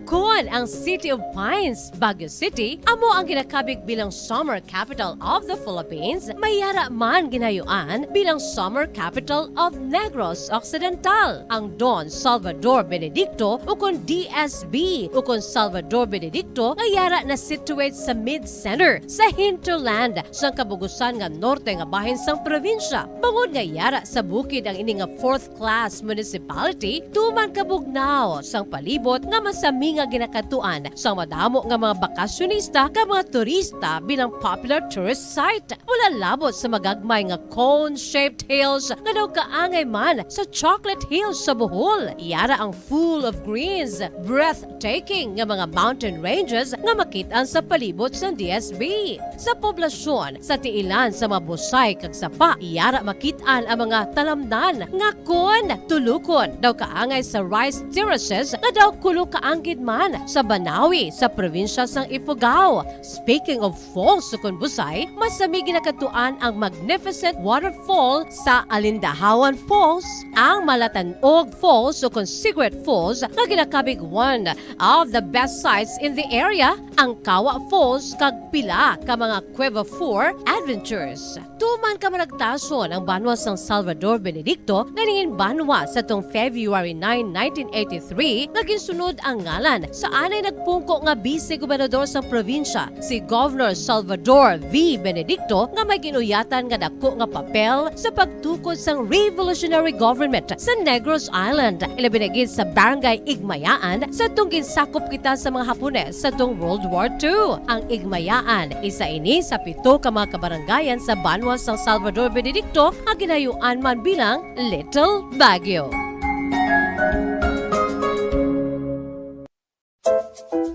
Kon ang City of Pines, Baguio City, amo ang ginakabig bilang Summer Capital of the Philippines, may yara man ginhayuan bilang Summer Capital of Negros Occidental, ang Don Salvador Benedicto, ukon D S B, ukon Salvador Benedicto, nga yara na-situate sa mid-center, sa hinterland, sang kabugusan nga norte nga bahin sang probinsya. Bangod nga yara sa bukid ang ini nga fourth-class municipality, tuman kabugnaw sang palibot nga masami nga ginakadtuan sang madamo nga mga bakasyonista kag mga turista bilang popular tourist site. Wala labot sa magagmay nga cone-shaped hills nga daw kaangay man sa Chocolate Hills sa Bohol. Yara ang full of greens, breathtaking nga mga mountain ranges nga makit-an sa palibot sang D S B. Sa poblasyon, sa tiilan sa mga busay kag sapa, yara makit-an ang mga talamnan nga kon tulukon daw kaangay sa rice terraces nga daw kulo kaanggid man sa Banawi, sa probinsya sang Ifugao. Speaking of falls, sukon Busay, masami ginakadtuan ang magnificent waterfall sa Alindahawan Falls, ang Malatanog Falls, sukon Cigarette Falls, nga ginakabig one of the best sights in the area, ang Kawa Falls, kag pila ka mga Cueva Four adventures. Tuman ka managtason ang banwa sang Salvador Benedicto nga nangin banwa sa tong February nine, nineteen eighty-three, nga ginsunod ang ngalan sa anay nagpungko nga bise gobernador sang probinsya, si Governor Salvador V. Benedicto, nga may ginuyatan nga dako nga papel sa pagtukod sang revolutionary government sa Negros Island, ilabi na gid sa Barangay Igmayaan, sa tong ginsakop kita sa mga Hapones sa tong World War Two. Ang Igmayaan, isa ini sa pito ka mga kabarangayan sa banwa sang Salvador Benedicto nga ginayuan man bilang Little Baguio.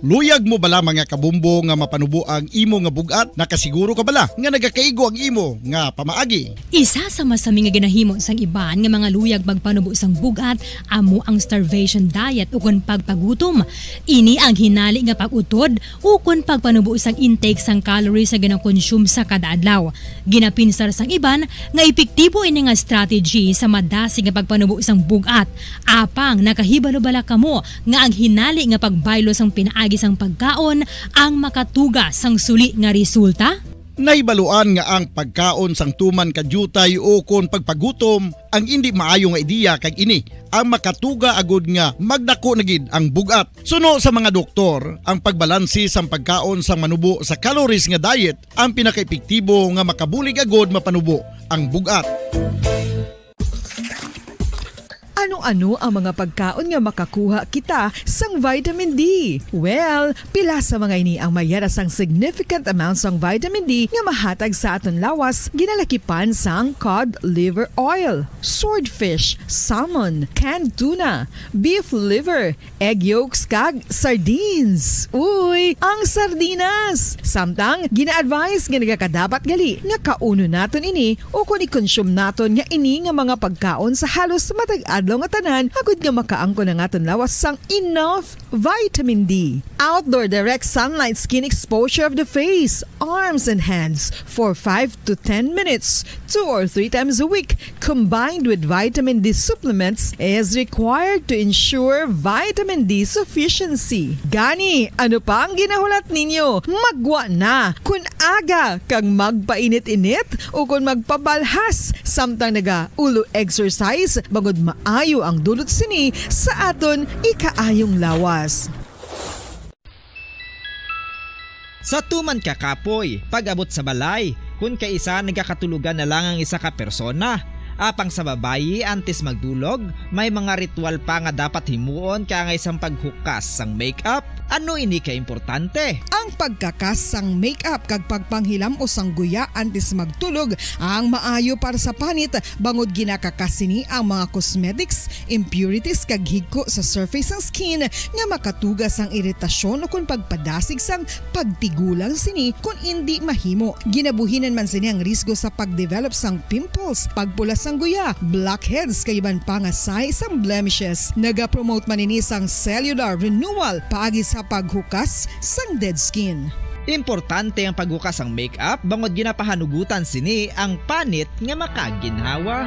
Luyag mo bala, mga kabombo, nga mapanubo ang imo nga bug-at? Nakasiguro ka bala nga nagakaigo ang imo nga pamaagi? Isa sa masami nga ginahimo sang iban nga mga luyag magpanubo sang bug-at amo ang starvation diet ukon pagpagutom. Ini ang hinali nga pag-utod ukon pagpanubo sang intake sang calories nga ginakonsume sa kada adlaw. Ginapinsar sang iban nga epektibo ini nga strategy sa madasig nga pagpanubo sang bug-at. Apang nakahibalo bala kamo nga ang hinali nga pagbaylo sang pinaagi sang pagkaon ang makatuga sang suli nga resulta? Nahibaluan nga ang pagkaon sang tuman ka diutay ukon pagpagutom ang indi maayo nga ideya, kag ini ang makatuga agud nga magdako na gid ang bug-at. Suno sa mga doktor, ang pagbalanse sang pagkaon sang manubo sa calories nga diet ang pinakaepektibo nga makabulig agud mapanubo ang bug-at. Ano-ano ang mga pagkaon nga makakuha kita sang vitamin D? Well, pila sa mga ini ang mayara sang significant amount sang vitamin D nga mahatag sa aton lawas, ginalakipan sang cod liver oil, swordfish, salmon, canned tuna, beef liver, egg yolks, kag sardines. Uy, ang sardinas! Samtang, gina-advise nga nagakadapat gali nga kaunon naton ini ukon i-consume naton nga ini nga mga pagkaon sa halos matag adlaw nga tanan, agud nga makaangkon ang aton lawas sang enough vitamin D. Outdoor direct sunlight skin exposure of the face, arms, and hands for five to ten minutes, two or three times a week, combined with vitamin D supplements, is required to ensure vitamin D sufficiency. Gani, ano pa ang ginahulat ninyo? Maggwa na! Kun aga kag magpainit-init ukon magpabalhas samtang nagaulo exercise, bangod maayo ang dulot sini sa aton ikaayong lawas. Sa tuman ka kapoy, pag-abot sa balay, kun kaisa nagakatulogan na lang ang isa ka persona. Apang sa babayi, antes magdulog, may mga ritual pa nga dapat himuon kaangay sang paghukas sang makeup. Ano ini ka importante? Ang pagkakas sang makeup kag pagpanghilam-os sang guya antes magtulog ang maayo para sa panit, bangod ginakakas sini ang mga cosmetics, impurities, kag higko sa surface sang skin nga makatuga sang iritasyon ukon pagpadasig sang pagtigulang sini kon indi mahimo. Ginabuhinan man sini ang risgo sa pagdevelop sang pimples, pagpula sang guya, blackheads, kag iban pa nga sign sang blemishes. Nagapromote man ini sang cellular renewal paagi sa paghukas sang dead skin. Importante ang paghukas sang makeup bangod ginapahanugutan sini ang panit nga makaginhawa.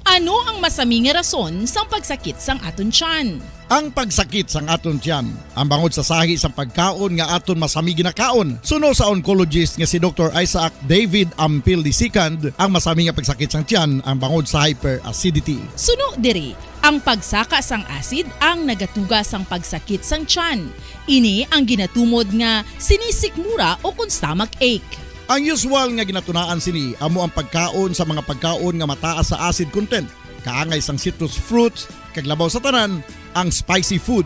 Ano ang masami nga rason sang pagsakit sang aton tiyan? Ang pagsakit sang aton tiyan, ang bangod sa sahi sang pagkaon nga aton masami ginakaon. Suno sa oncologist nga si Doktor Isaac David Ampil the second, ang masami nga pagsakit sang tiyan ang bangod sa hyperacidity. Suno diri, ang pagsaka sang acid ang nagatuga sang pagsakit sang tiyan. Ini ang ginatumod nga sinisikmura ukon stomach ache. Ang usual nga ginatunaan sini amo ang pagkaon sa mga pagkaon nga mataas sa acid content, kaangay sang citrus fruits, kag labaw sa tanan, ang spicy food.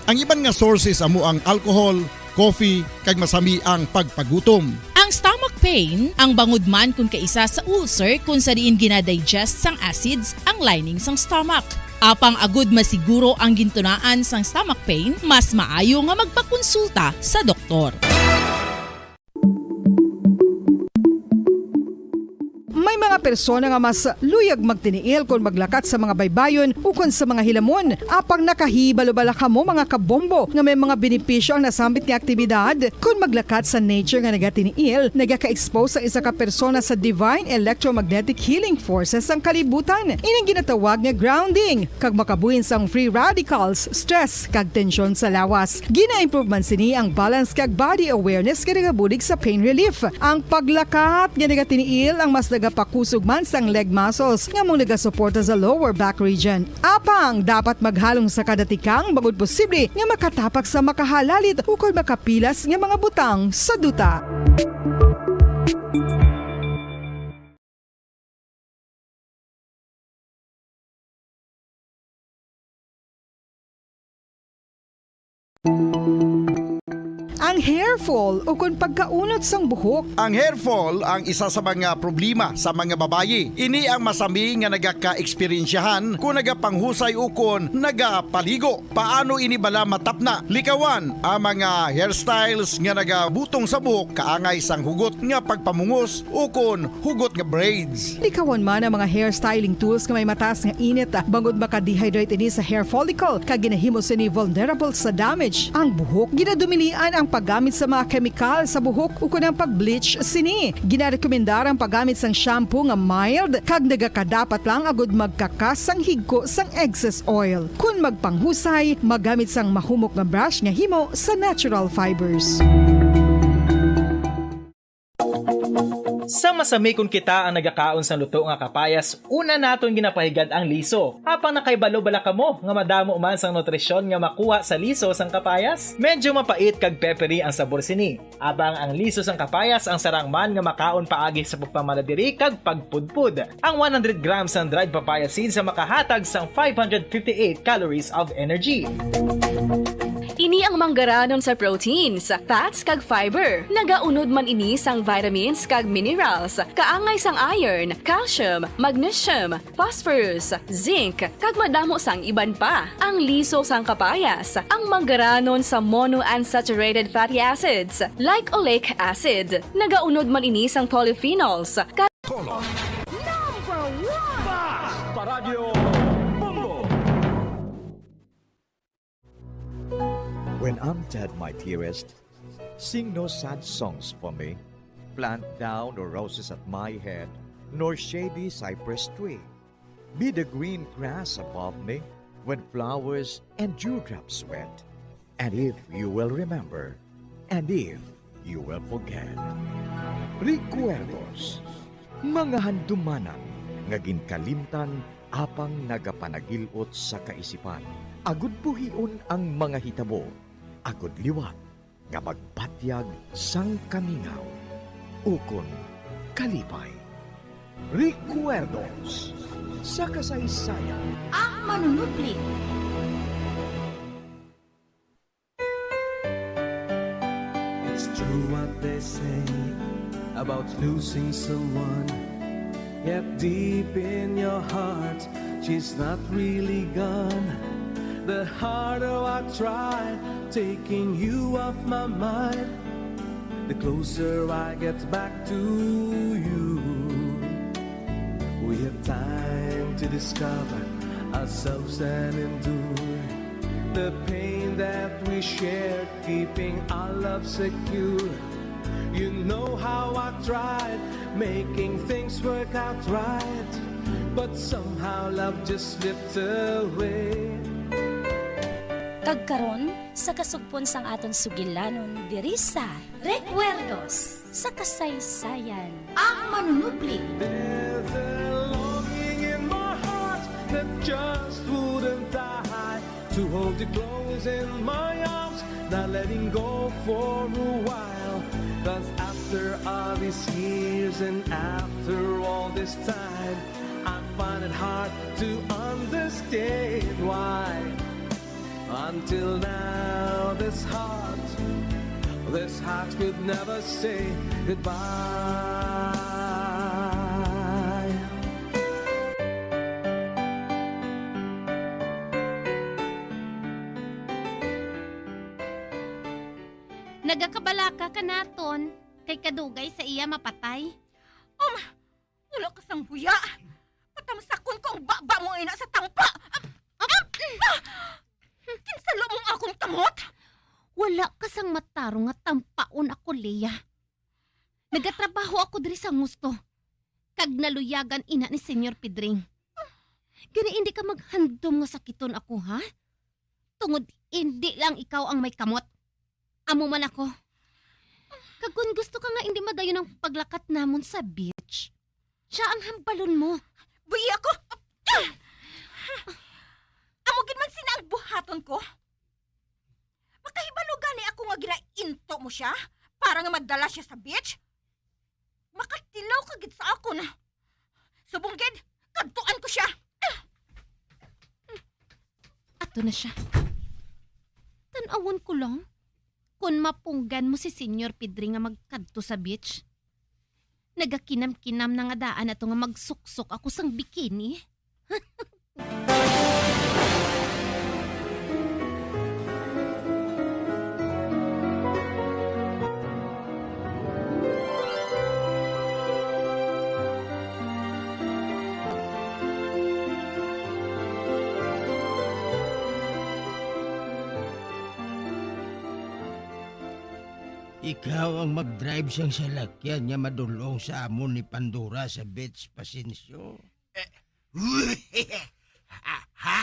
Ang iban nga sources amo ang alcohol, coffee, kag masami ang pagpagutom. Ang stomach pain, ang bangod man kon kaisa sa ulcer kon sa diin ginadigest sang acids ang lining sang stomach. Apang agud masiguro ang gintunaan sang stomach pain, mas maayo nga magpakonsulta sa doktor. May mga Persona nga mas luyag magtiniil kon maglakat sa mga baybayon ukon sa mga hilamon. Apang nakahibalo bala kamo, mga kabombo, nga may mga benepisyo ang nasambit nga aktibidad? Kon maglakat sa nature nga nagatiniil, nagaka-expose ang isa ka persona sa divine electromagnetic healing forces sang kalibutan. Ining ginatawag nga grounding, kag makabuhin sang free radicals, stress, kag tensyon sa lawas. Gina-improve man sini ang balance kag body awareness nga nagabulig sa pain relief. Ang paglakat nga nagatiniil ang mas nagapakusog man sang leg muscles nga amo nagasuporta sa lower back region. Apang dapat maghalong sa kada tikang bangod posible nga makatapak sa makahalalit ukon makapilas nga mga butang sa duta. Ang hair fall ukon pagkaunot sang buhok. Ang hair fall ang isa sa mga problema sa mga babayi. Ini ang masami nga nagaka-eksperyensyahan kon nagapanghusay ukon nagapaligo. Paano ini bala matapna? Likawan ang mga hairstyles nga nagabutong sa buhok kaangay sang hugot nga pagpamungos ukon hugot nga braids. Likawan man ang mga hair styling tools nga may mataas nga init, ah, bangod maka-dehydrate ini sa hair follicle, kag ginahimo sini vulnerable sa damage ang buhok. Ginadumilian ang paggamit sa mga kemikal sa buhok ukon ang pag-bleach sini. Ginarekomendar ang paggamit sang shampoo nga mild kag nagakadapat lang agud magkakas sang higko sang excess oil. Kon magpanghusay, magamit sang mahumok nga brush nga himo sa natural fibers. Sa masami kon kita ang nagakaon sang luto nga kapayas, una naton ginapahigad ang liso. Apang nakahibalo bala kamo nga madamo man sang nutrisyon nga makuha sa liso sang kapayas? Medyo mapait kag peppery ang sabor sini. Apang ang liso sang kapayas ang sarang man nga makaon paagi sa pagpamalabiri kag pagpudpod. Ang one hundred grams sang dried papaya seeds ang makahatag sang five hundred fifty-eight calories of energy. Ini ang manggaranon sa proteins, fats, kag fiber. Nagaunod man ini sang vitamins kag minerals, kaangay sang iron, calcium, magnesium, phosphorus, zinc, kag madamo sang iban pa. Ang liso sang kapayas, ang manggaranon sa monounsaturated fatty acids, like oleic acid. Nagaunod man ini sang polyphenols, ka- Color. Number one. Basta Radyo Bombo. When I'm dead, my dearest, sing no sad songs for me. Plant thou no roses at my head, nor shady cypress tree. Be the green grass above me when flowers and dewdrops wet. And if you will remember, and if you will forget. Recuerdos, mga handumanan nga ginkalimtan apang nagapanagil-ot sa kaisipan. Agud buhion ang mga hitabo, agud liwat nga magpatyag sang kamingaw ukon kalipay. Recuerdos sa kasaysayan. Ang manunubli. It's true what they say about losing someone. Yet deep in your heart, she's not really gone. The harder I try taking you off my mind, the closer I get back to you. We have time to discover ourselves and endure the pain that we shared, keeping our love secure. You know how I tried making things work out right, but somehow love just slipped away. Kag karon, sa kasugpon sang aton sugilanon diri sa Recuerdos sa Kasaysayan. Ang manunubli. There's a longing in my heart that just wouldn't die. To hold you close in my arms, not letting go for a while. 'Cause after all these years and after all this time, I find it hard to understand why. Until now, this heart, this heart could never say goodbye. Nagakabalaka ka naton, kay kadugay sa iya mapatay. Um, wala ka sang buya. Patamsakon ko ang baba mo ina sa tampa. Ah! Ah! Kinsalo mo ang akon kamot? Wala ka sang matarong nga tampaon ako, Leah. Nagatrabaho ako diri sa Ngusto, kag naluyagan ina ni Senyor Pedring. Gani, hindi ka maghandom nga sakiton ako, ha? Tungod hindi lang ikaw ang may kamot. Amo man ako. Kag kon gusto ka nga hindi madayon ang paglakat namon sa beach, siya ang hambalon mo. Buhi ako! Amo gid man sina ang buhaton ko. Makahibalo gani ako nga ginainto mo siya para nga madala siya sa beach? Makatilaw ka gid sa akon. Subong gid, kadtuan ko siya. Ato na siya. Tan-awon ko lang kon mapunggan mo si Senyor Pedring nga magkadto sa beach. Nagakinam-kinam na nga daan ato nga magsuksok ako sang bikini. Ikaw ang mag-drive sang salakyan nga madul-ong sa amon ni Pandora sa beach, Pasencio? Eh, ha? Ha?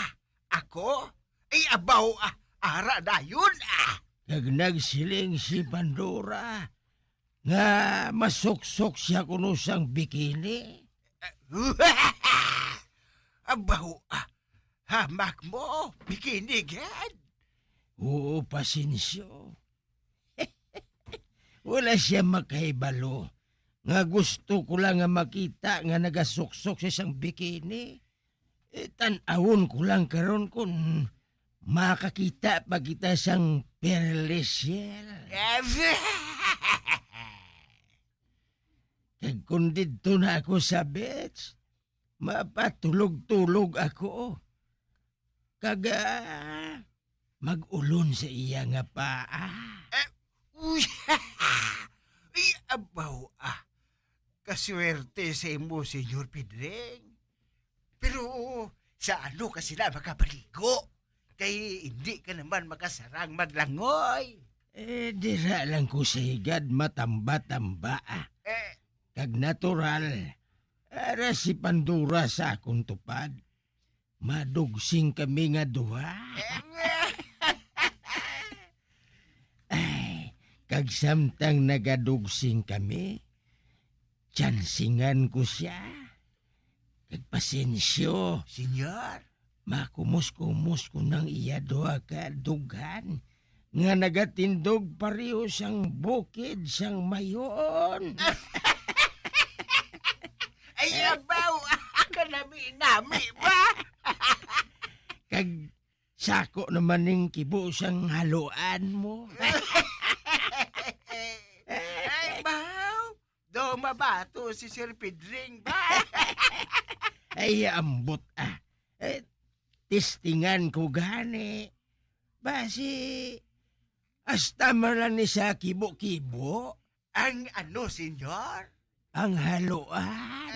Ako? Ay, abaw, ah, ara dayon, ah. Kag nagsiling si Pandora nga masuksok siya kuno sang bikini. Abaw, ah, hamak mo, bikini gid? Oo, Pasencio. Wala siya makahibalo nga gusto ko lang nga makita nga nagasuksok sa isang bikini. Eh, tan-awon ko lang karon kung makakita pa kita sang perles, Shell. Kag kung didto na ako sa beach, mapatulog-tulog ako. Kag, ah, mag-ulon sa iya nga paa. Eh, uy! Ay, abaw, ah. Kaswerte sa imo, Senyor Pedring. Pero sa ano ka sila makapaligo? Kay hindi ka naman makasarang maglangoy. Eh, dira lang ko sa higad matamba-tamba, ah. Eh. Kag natural, ara si Pandora sa akong tupad. Madugsing kami nga duha. Ay, kag samtang nagadugsing kami, tsansingan ko sia. Kag Pasencio, Senyor? Makumos-kumos ko nang iya duha ka dughan nga nagatindog pareho sang bukid sang Mayon. Ay, abaw, kanami-nami ba? Kag sako naman ning kibo sang haluan mo. Ay, baw, do mabato si Sir Pedring ba? Ay, ambot, ah. Eh, testingan ko gani. Basi, hasta man lang ni sa kibo-kibo. Ang ano, senyor? Ang haluan.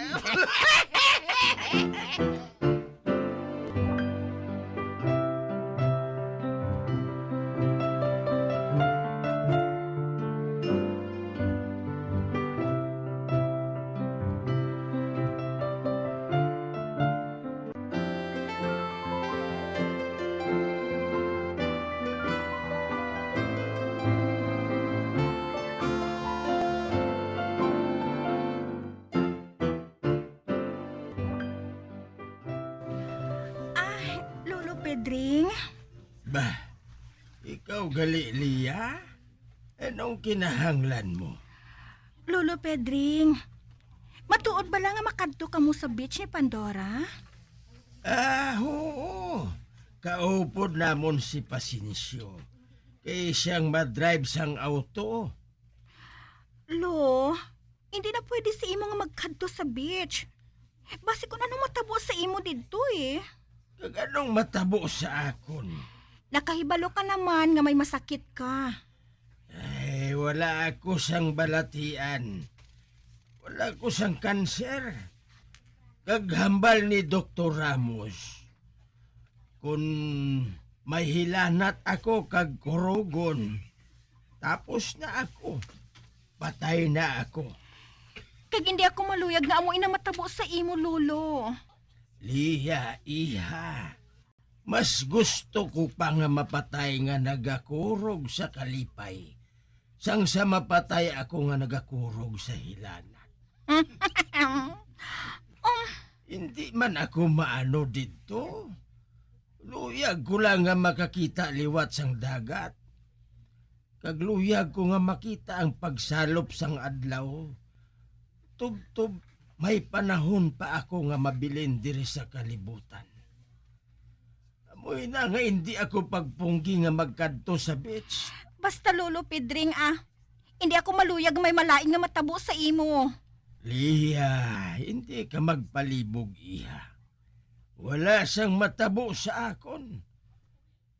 Ah, Lolo Pedring? Bah, ikaw gali, Lia? Anong kinahanglan mo? Lolo Pedring, matuod bala nga makadto kamo sa beach ni Pandora? Ah, oo. Kaupod namon si Pasencio. Kay siyang madrive sang auto. Lo, hindi na pwede sa imo nga magkadto sa beach. Basi kung anong matabo sa imo didto, eh. Kag anong matabo sa akon? Nakahibalo ka naman nga may masakit ka. Ay, wala ako sang balatian. Wala ko sang kanser. Kag hambal ni Doktor Ramos, kun may hilanat ako kag kurugon, tapos na ako. Patay na ako. Kag hindi ako maluyag nga amo ina matabo sa imo, Lolo. Lia, iha, mas gusto ko pa nga mapatay nga nagakurog sa kalipay sang sa mapatay ako nga nagakurog sa hilanat. Um, hindi man ako maano didto. Luyag ko lang nga makakita liwat sang dagat. Kag luyag ko nga makita ang pagsalop sang adlaw. Tubtob may panahon pa ako nga mabilin diri sa kalibutan. Amoy na nga hindi ako pagpunggi nga magkadto sa beach. Basta, Lolo Pedring, ah. Hindi ako maluyag may malain nga matabo sa imo. Lia, hindi ka magpalibog, iha. Wala sang matabo sa akon.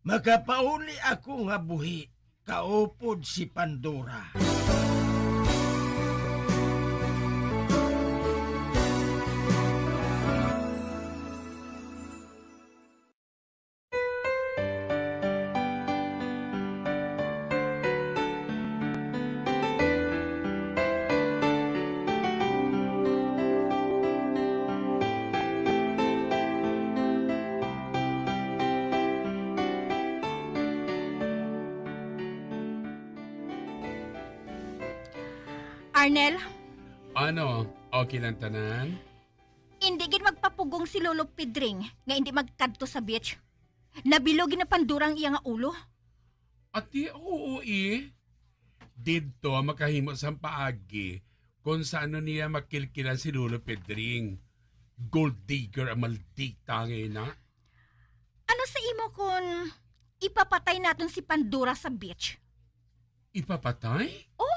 Makapauli ako nga buhi, kaupod si Pandora. Arnel? Ano? Okay lang tanan? Hindi gid magpapugong si Lolo Pedring nga hindi magkadto sa beach. Nabilog gid na pandurang iya nga ulo. Ati, oo, eh. Didto makahimo sang paagi kung sa ano niya makilkilan si Lolo Pedring. Gold digger ang maldita nga ina. Ano sa imo kung ipapatay naton si Pandora sa beach? Ipapatay? Oo.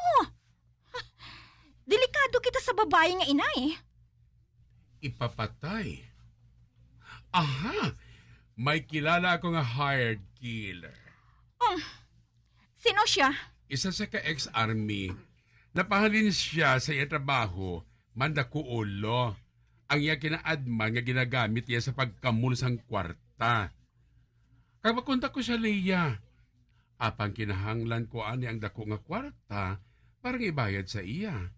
Delikado kita sa babayi nga ina, eh. Ipapatay? Aha! May kilala ako nga hired killer. Um, sino siya? Isa siya ka ex-army. Napahalin siya sa iya trabaho, mandakuulo. Ang iya kinaadman nga ginagamit niya sa pagkamul sang kwarta. Kag makontak ko siya, Leia. Apang kinahanglan ko ani ang dako nga kwarta para nga ibayad sa iya.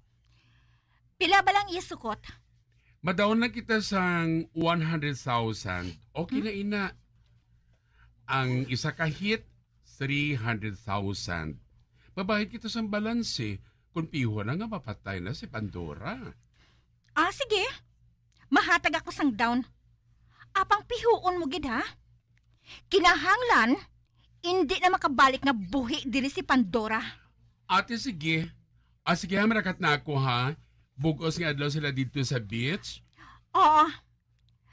Pila ba lang iya sukot? Madawon lang kita sang one hundred thousand. Okay na ina. Ang isa ka hit, three hundred thousand. Mabayad kita sang balanse kung piho na nga mapatay na si Pandora. Ah, sige. Mahatag ako sang down. Apang pihuon mo gid, ha? Kinahanglan, indi na makabalik nga buhi diri si Pandora. Ate, sige. Ah, sige, ha, marakat na ako, ha? Bug-os nga adlaw sila didto sa beach. Oo.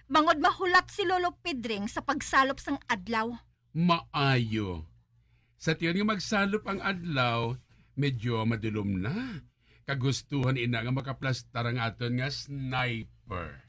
Bangod mahulat si Lolo Pedring sa pagsalop sang adlaw. Maayo. Sa tiyon nga magsalop ang adlaw, medyo madulom na. Kagustuhan ina nga makaplastar ang aton nga sniper.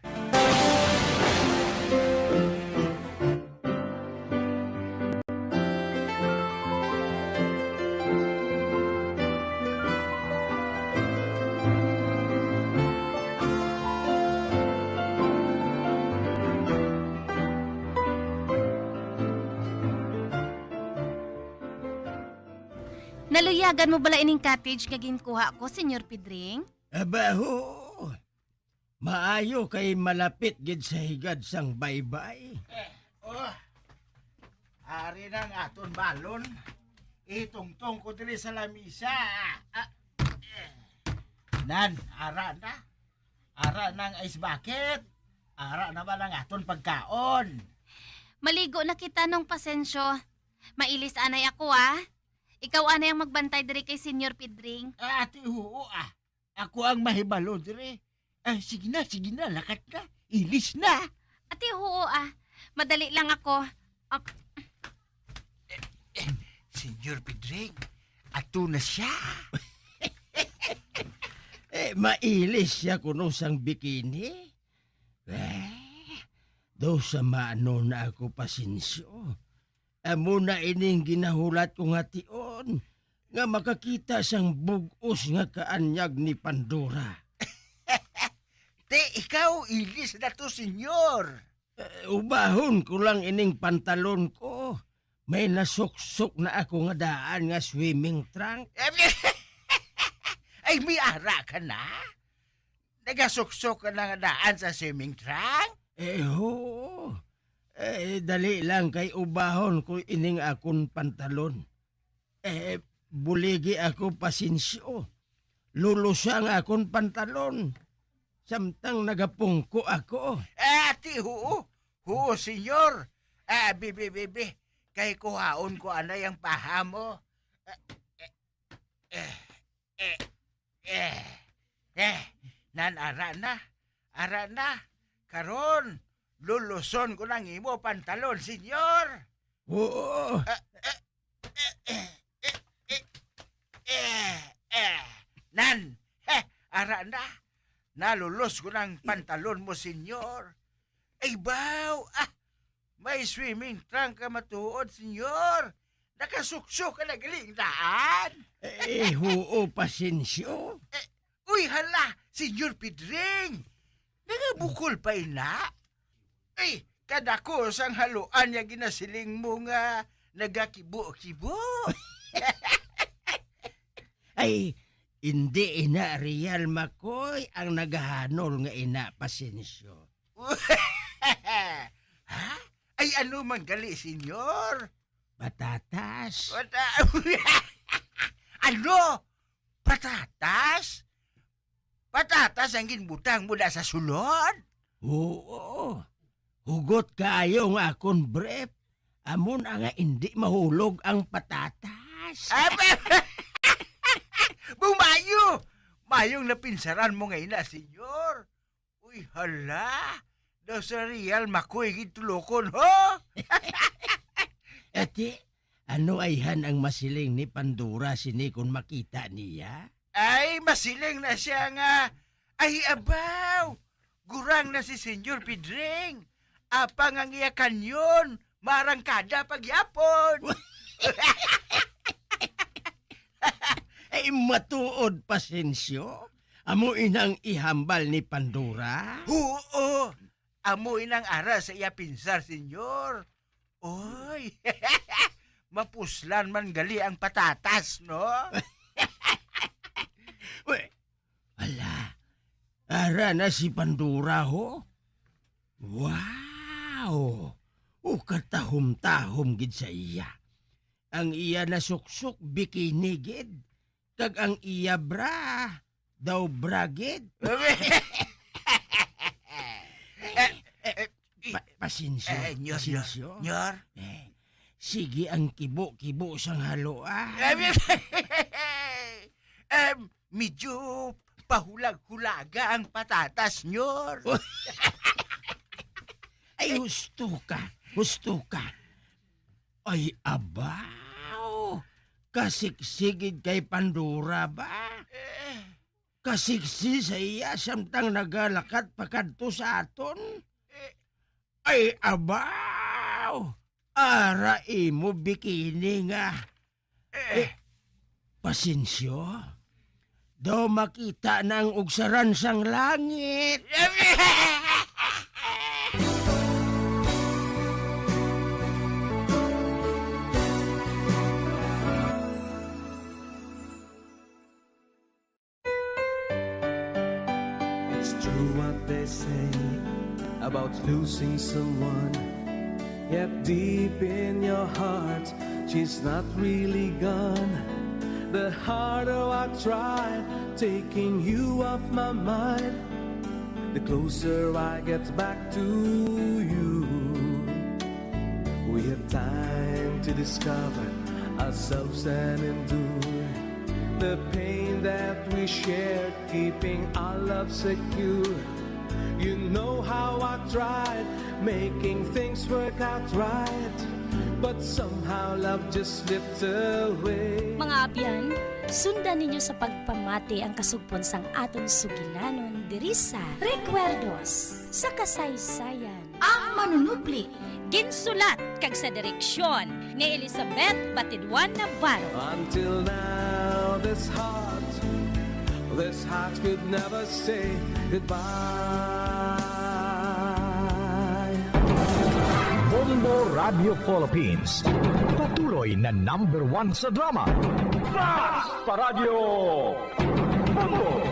Naluyagan mo bala ining cottage nga ginkuha ko, Señor Pedring? Aba, oo. Maayo kay malapit gid sa higad sang baybay. Eh, oh. Ari na ang aton balon. Itungtong ko diri sa lamisa. Ah, eh. Nan, ara na. Ara na ang ice bucket. Ara na man ang aton pagkaon. Maligo na kita, Nong Pasencio. Mailis anay ako, ah. Ikaw anay ang magbantay diri kay Señor Pedring. Ah, ati, oo, ah. Ako ang mahibalo diri. Ah, sige na, sige na, lakat na. Ilis na. Ati, oo, ah. Madali lang ako. Ak- Eh, Senyor Pedring, ato na siya. Eh, mailis siya kuno sang bikini. Eh, do sa maano na ako, Pasencio. Amo na ining ginahulat ko nga tion, nga makakita sang bug-os nga kaanyag ni Pandora. Ti, ikaw, ilis na to, senyor. Eh, ubahon ko lang ining pantalon ko. May nasuksok na ako nga daan nga swimming trunk. Ay, may ara ka na? Nagasuksok ka na nga daan sa swimming trunk? Eh, oo. Eh, dali lang kay ubahon ko ining akon pantalon. Eh, buligi ako, Pasencio. Lulusa nga akon pantalon. Samtang nagapungko ako. Eh, ati, huo. Huo, senyor. Ah, bibi, bibi. Kay kuhaon ko anay ang paha mo. Eh, eh, eh, eh, eh, eh, nan ara na. Ara na. Karon, luluson ko nang imo pantalon, senyor. Oo. Eh, eh, eh, eh, eh, eh, eh, nan, eh, ara na. Nalulos ko ng pantalon mo, senyor. Ay, baw, ah, may swimming trunk ka matuod, senyor. Nakasuksok ka na galing daan. Eh, huo, Pasencio. Eh, uy, hala, senyor Pedring. Nagabukol pa ina? Ay, kadako sang haluan niya ginasiling mo nga nagakibo-kibo. Ay, hindi ina Real Makoy ang nagahanol nga ina, Pasencio. Ha? Ay, ano man gali, senyor? Patatas. Pata-, ano? Patatas? Patatas ang ginbutang mo na sa sulod? Oo. Hugot kaayo nga akon brief. Amo na nga indi mahulog ang patatas. Ape! Bumayo! Mayong napinsaran mo nga ina, senyor. Uy, hala! Daw sa Real Makoy gid tulokon, ho? Ati, ano ayhan ang masiling ni Pandora sini kon makita niya? Ay, masiling na siya nga, "Ay, abaw! Gurang na si Senyor Pedring! Apang ang iya kanyon, marangkada pagyapon!" Ay, matuod, Pasencio? Amo inang ihambal ni Pandora? Huo! Amo inang ara sa iya pinsar, senyor. Oy! Mapuslan man gali ang patatas, no? Uy, ala, ara na si Pandora, ho? Wow! O, katahom-tahom gid sa iya. Ang iya nasuksok, bikini gid. Kag ang iya bra, daw bra gid. Eh, eh, Pa-, Pasencio, eh, nyor, nyor, Pasencio. Nyor. Eh, sige ang kibo-kibo sang halo, ah. Em, medyo pahulag-hulaga ang patatas, nyor. Ay, husto ka, husto ka. Ay, abaw! Kasiksi gid kay Pandora ba? Eh. Kasiksi sa iya samtang nagalakat pakadto sa aton? Eh. Ay, abaw! Ara imo bikini nga. Eh. Eh, Pasencio, daw makita na ang ugsaran sang langit. It's true what they say about losing someone. Yet deep in your heart, she's not really gone. The harder I try taking you off my mind, the closer I get back to you. We have time to discover ourselves and endure the pain that we shared, keeping our love secure. You know how I tried making things work out right, but somehow love just slipped away. Mga abyan, sundan ninyo sa pagpamati ang kasugpon sang aton sugilanon diri sa Recuerdos sa Kasaysayan. Ang Manunupli. Ginsulat kag sa direksyon ni Elizabeth Batidwan Navarro. Until now, this heart This heart could never say goodbye. Bombo Radio Philippines, patuloy na number one sa drama. Basta Radyo Bombo!